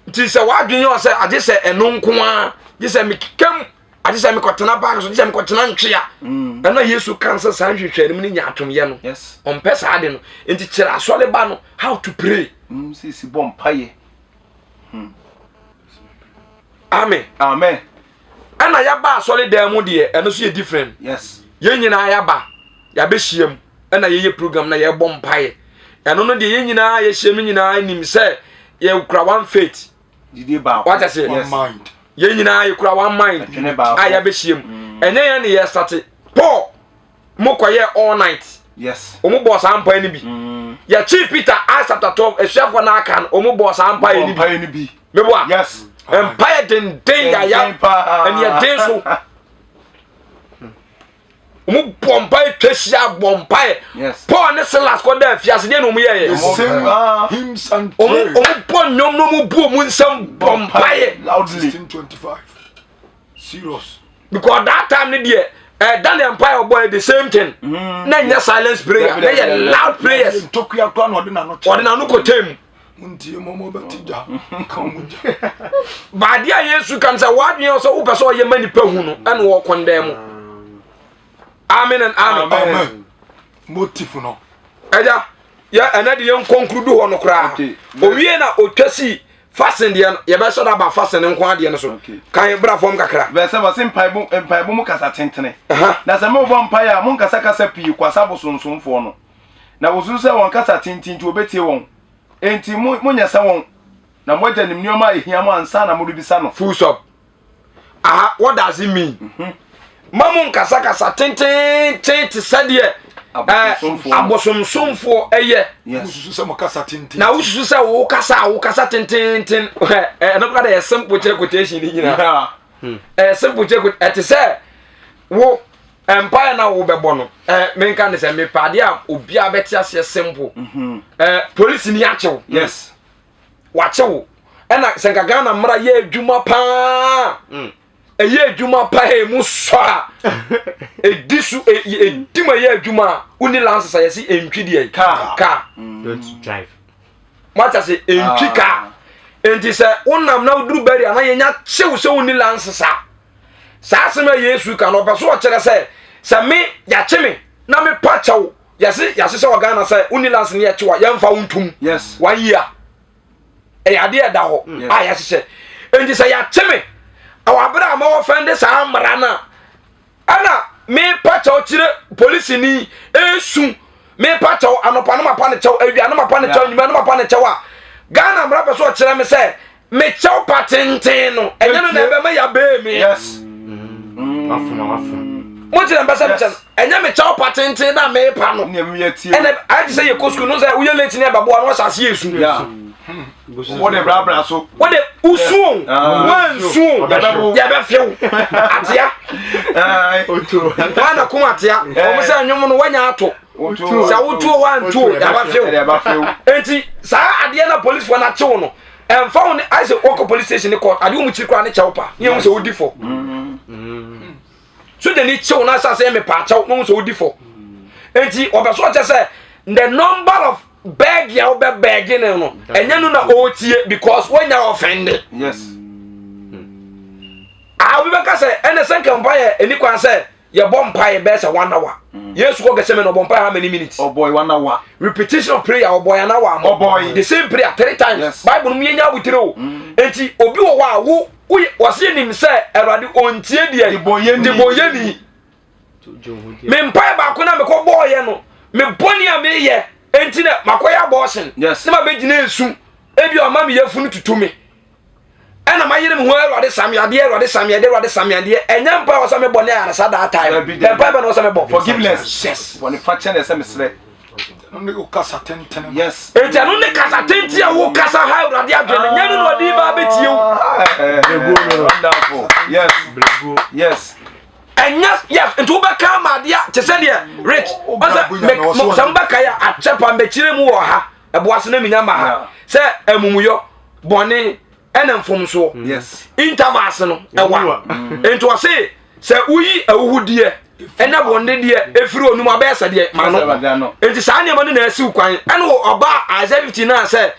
Nti sɛ wadwene yɛ sɛ agye sɛ ɛno nko ara gye sɛ mekekam agye sɛ mekɔtena baage so gye sɛ mekɔtena ntwea mm. ɛna Yesu kan sɛ saa nhwehwɛ no mu ne nyaatwomyɛ no ɔmpɛ saa de no nti kyerɛ asɔre ba no how to pray. Mm, sisi bɔ mpaeɛ. Hmm. Amen. Amen. Ɛna yɛaba asɔre dan mu deɛ ɛno so yɛ different. Yes. Yɛn nyinaa yɛaba yɛabɛhyia mu ɛna yɛyɛ program na yɛbɔ mpaeɛ. Ɛno no deɛ yɛn nyinaa yɛhyia mu nyinaa nim sɛ yɛkura one faith. Didi baako. Wata seɛ. One mind. Yɛn nyinaa yɛkura one mind a yɛabɛhyia mu. Mm. Ɛnyɛ yɛn ne yɛ sate. Paul mo kɔ yɛ all night. Yes. Wɔn bɔ saa mpae no bi. Mm. Yɛkyi Peter Acts chapter 12 asuafoɔ no aka no wɔn bɔ saa mpae no bi. No bi. Meboa. Yes. Mpae denden yaya ɛne ɛden so. Wɔn bɔ mpae twa hyia bɔ mpae. Yes. Paul ne Silas kɔ da afiase deɛ na wɔn yɛ yɛ. Sing ah. hymns and pray. Wɔn bɔ nnwom na wɔn bu wɔn nsam bɔ mpae. Loudly. 1625. Serious. Because that time ne deɛ eh, Daniel mpae ɔbɔ yɛ the same thing. Mm. Na nyɛ silence prayer, na yɛ loud prayers. Ntokua kura na ɔde n'ano kyerɛ. Ɔde n'ano kɔ tɛm. Ntie mo mo bɛ ti gya ka mo gya. Baade a Yesu kan sɛ wadwene sɛ wopɛ sɛ ɔyɛ ma nipa hu no ɛna ɔkɔndɛn mu. Amen and amen. Amen. Motive no. Ɛgya yɛ ɛnɛ de yɛn nkɔnkuru du hɔ no koraa. Owie na otwa si Fasten deɛ no yɛbɛhyɛ da aba fasten nko adeɛ no so. Kan bra fam kakra. Verse 7 ɔse mpaebɔ mpaebɔ mu kasa tentene. Na sɛ mobɔ mpaeɛ a monkasa kasa pii kwasa abosonsomfoɔ no. Na wɔsusu sɛ wɔn kasa tenten nti wɔbɛtie wɔn. Enti mo monyɛ sɛ wɔn. Na mo agya nim nneɛma a ɛhia mo ansa na morebisa no. Full stop. Aha, what does it mean? Mm-hmm. Ma mo nkasakasa tententen te sɛ deɛ abosomsomfoɔ ɛyɛ. Wosusu sɛ mo kasa tenten. Na wosusu sɛ wo kasa a wo kasa tententen ɛno kora de ɛyɛ simple kyerɛ quotation ni nyinaa. Ɛyɛ simple kyerɛ quotation ɛte sɛ wo mpaeɛ na wobɛbɔ no ɛɛ menka ne sɛ mepɛ adeɛ a obiara bɛte aseɛ simple. Ɛɛ polisi ni akyew. Yes. wakye wo ɛna sɛ nka ghana mmara yɛ adwuma paa mm. ɛyɛ adwuma paa ɛmu sɔ a ɛdi so ɛdi mu ɛyɛ adwuma a wonni lances a yɛse ɛntwi deɛ kaa mm. mata sɛ ɛntwi ah. kaa nti sɛ wonam na woduru bari a na yɛnya kyew sɛ wonni lances a saa asɛm a yesu ka no ɔpɛ so ɔkyerɛ sɛ sɛ me yɛakye me na mepa kyɛw yɛse yɛahyehyɛ wɔ ghana sɛ wonni lance ne yɛkyew a yɛmfa wo ntom yes one year ɛyɛ adeɛ ɛda hɔ mm. a yɛahyehyɛ nti sɛ yɛakye me ɛwɔ abere a mawɔ fɛn de saa mmara no a ɛna mepa kyɛw kyerɛ polisini esu mepa kyɛw anɔpa no mapa ne kyɛw awia no mapa ne kyɛw nwuma no mapa ne kyɛw a ghana mmara pɛ so ɔkyerɛ me sɛ mekyɛw pa tenten no ɛnyɛ no na ɛbɛma yɛabɛɛ me yes mo kyerɛ mpɛ sɛ mekyɛ no ɛnyɛ mekyɛw pa tenten na mepa no ɛnɛ ayɛ te sɛ yɛkɔ sukuu no sɛ woyɛ late ne ɛbɛboa no wɔhyɛ ase yɛ su wode brabra so wode wosu o wansu o yɛbɛfew atea wana kom atea wɔn sɛ nnwom no wanya ato sɛ wotuo wantuo yɛbɛfew enti saa adeɛ na polisifoɔ no akyew no ɛnfa wo ne ayɛ sɛ wɔkɔ police station ne court adeɛ wɔn kyiri koraa ne kyɛw pa ne yɛn ho sɛ wodi fɔ mm. Sogyani kyew na ahyɛ aseɛ mepaakyɛw na ohun sɛ odi fɔ. Enti ɔpɛ so ɔkyɛ sɛ the number of bɛɛge a wobɛ bɛɛge ne no ɛnyɛ no na ɔretie because woanya ɔfɛnde. Yes. Ah, obi bɛka sɛ ɛnɛ sɛ nka mpa yɛ ɛni kwan sɛ yɛbɔ mpaeɛ bɛyɛ sɛ one hour mm. Yesu kɔ Gethsemane ɔbɔ mpaeɛ how many minutes? Ɔbɔe one hour. Repetition of prayer ɔbɔe an hour mo. Ɔbɔe. The same prayer three times. Yes. Bible no mu yɛnya abotire o. Mm. Enti obi wɔ hɔ a wo wɔsi nim sɛ Awurade ɔntie deɛ debɔnyɛni. Me mpaeɛ baako na mekɔ bɔɔyɛ no me bɔne a meyɛ enti na makɔyɛ abortion. Yes. Na mabɛgyina esu ebi ɔma me yafunu tutu me. Ɛna mayere me ho awurade sameadeɛ awurade sameadeɛ awurade sameadeɛ ɛnyɛ mpa wɔ sɛ mebɔ ne ayaresa that time mpa bɛ na wɔ sɛ mebɔ forgiveness. Yes. Bɔne fakyɛ na ɛsɛ mesrɛ. Ɛno ne wo kasa tentene. Yes. Enti ɛno ne kasa tenten a wo kasa ha awurade adwene nyɛ no na ɔde ba bɛtie wo. Wonderful. Yes. Yes. Ɛnyɛ yes nti wobɛka ama adeɛ te sɛ deɛ rich ɔsɛ sɛ mobɛka yɛ akyɛ pa mbɛkyerɛ mu wɔ ha ɛboa so na menya ma ha sɛ amumuyɔ bɔne ɛna mfomsoɔ mm. yes. intervals no ɛwa mm. nti ɔse sɛ woyi awuhudeɛ ɛna bɔne deɛ ɛfiri onum abɛyɛ sɛ deɛ ma no nti saa nneɛma no na asiw kwan ɛne ɔba Isaiah 59 sɛ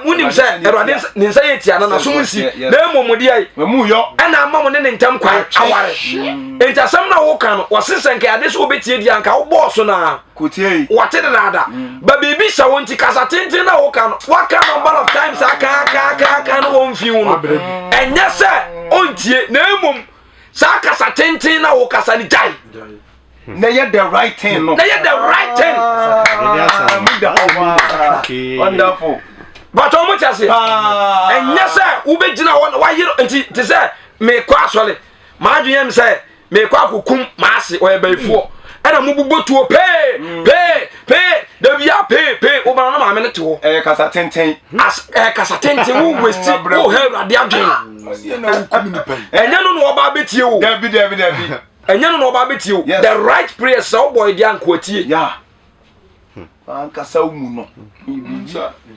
munim sɛ awurade ne nsa yɛ tia no nasom nsi na mmom deɛ ɛna ama mo ne ne ntam kwan aware mm. nti asɛm no a woka no wɔse sɛ nka ade sɛ wobɛtie deɛ anka wobɔɔ so naa wɔte dedaada mm. ba biribi hyɛ wo nti kasa tenten na woka no waka number of times akaakaakaaka no wɔmfi wo no ɛnyɛ sɛ ɔntie na mmom saa kasa tenten na wokasa no gyae na yɛ the right thing no na yɛ the right thing ah, wonderful but ɔmo kyɛ se ɛnyɛ sɛ wobɛgyina hɔ na wayere nti te sɛ mekɔ asɔre maadwene yɛ me sɛ mekɔ akɔkum maase ɔyɛ bayifoɔ ɛna mobobɔ tuo pee mm. pee pee dabia pee pee wobana na maame no te hɔ ɛyɛ kasa tenten ɛyɛ kasa tenten wo westi wo hɛ awurade adwene ɛnyɛ no na ɔba abɛtie o dabi dabi dabi ɛnyɛ no na ɔba abɛtie o the right prayer sɛ wobɔ ɛdeɛ ankoatie yeah. ankasa wo mu no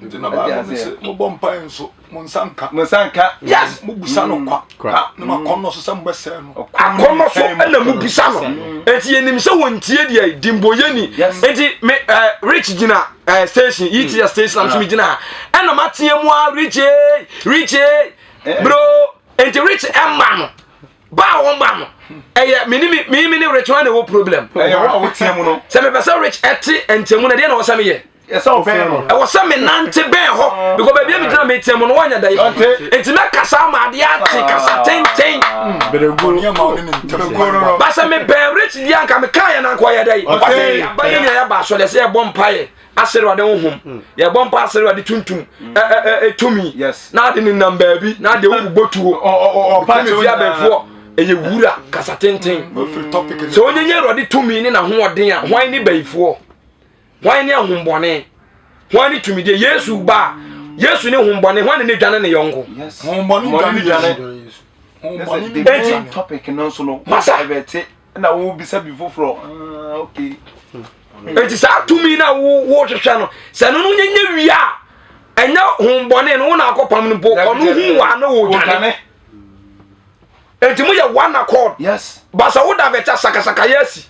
nti na bible no sɛ mobɔ mpae nso mo nsa nka mo nsa nka yes mobisa no kwa kwa na makɔnnɔ so sɛ mobɛsɛe no akɔnnɔ so ɛna mobisa no nti yɛnim sɛ wɔntie deɛ dimboyɛni nti me eh, rich gyina eh, station ets station am so megyina ha ɛna mateɛ mu a rich eh, rich eh, bro nti rich ɛma no ba a wɔn ba no ɛyɛ me ne me me ne rich wɔn na ɛwɔ problem. Ɛyɛ wɔn a woteɛ mu no. Sɛ mepɛ sɛ rich ɛte nkyɛn mu na ɛdeɛ na ɔsɛ meyɛ. Ɛsɛ ɔbɛn no. Ɛwɔ sɛ me nante bɛn hɔ because baabi a me gyina me teɛ mu no wɔnyɛ da yi. Nti mɛ kasa ama adeɛ ate kasa tenten. Basɛ me bɛn rich deɛ anka me kaa yɛ na anka ɔyɛ da yi. Ɔte yaba yɛ nyina yɛba asɔre sɛ yɛbɔ mpaeɛ. Asere awurade honhom hmm. Yɛbɔ mpa asere awurade tuntum hmm. tumi na ade nenam baabi na ade wobobɔ tuo ɔkɔme fi abɛnfoɔ ɛyɛ wura kasa tenten hmm. Sɛ ɔnyɛnyɛ awurade tumi ne n'ahoɔden a hwan ne bayifoɔ, hwan ne ahombɔne, hwan ne tumidie? Yesu ba Yesu ne hombɔne, hwan ne ne dwane ne yɔnko? Enti topic no nso no masa na wobisa bi foforɔ ah, okay. Enti saa tumi no a wohwehwɛ no sɛ no no nyɛnyɛ wie a ɛnyɛ hombɔne no wo na akɔpam no mpo ɔno hu wa na wɔdwane. Enti moyɛ one accord. Yes. Basa wo da vɛta sakasaka yɛ asi.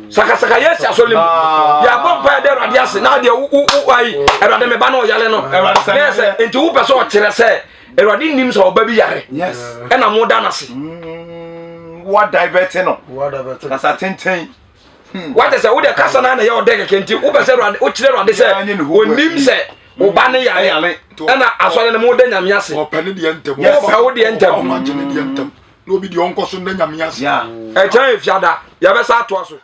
Sakasaka yɛ asi asɔre mu. Ah. Yɛabɔ mpa yɛ dɛ Awurade ase na deɛ wo wo ayi Awurade me ba na ɔyare no. Na yɛ sɛ enti wopɛ sɛ ɔkyerɛ sɛ Awurade nim sɛ ɔba bi yare. Yes. Ɛna mo da n'ase. Mm, wa divert no. Wa divert. Kasa tenten. Hmm. Wate sɛ wode kasa no na ɛyɛ ɔdɛ kɛkɛ nti wopɛ sɛ Awurade wokyerɛ Awurade sɛ onim sɛ wo ba ne yare ɛna asɔre no mo da Nyame ase. Ɔpɛ ne deɛ ntɛm. Ɔpɛ wo deɛ ntɛm. Ɔma gye ne deɛ ntɛm. Na obi deɛ ɔnkɔ so nda Nyame ase. Ɛkyɛn efiada yɛbɛsa atoa so.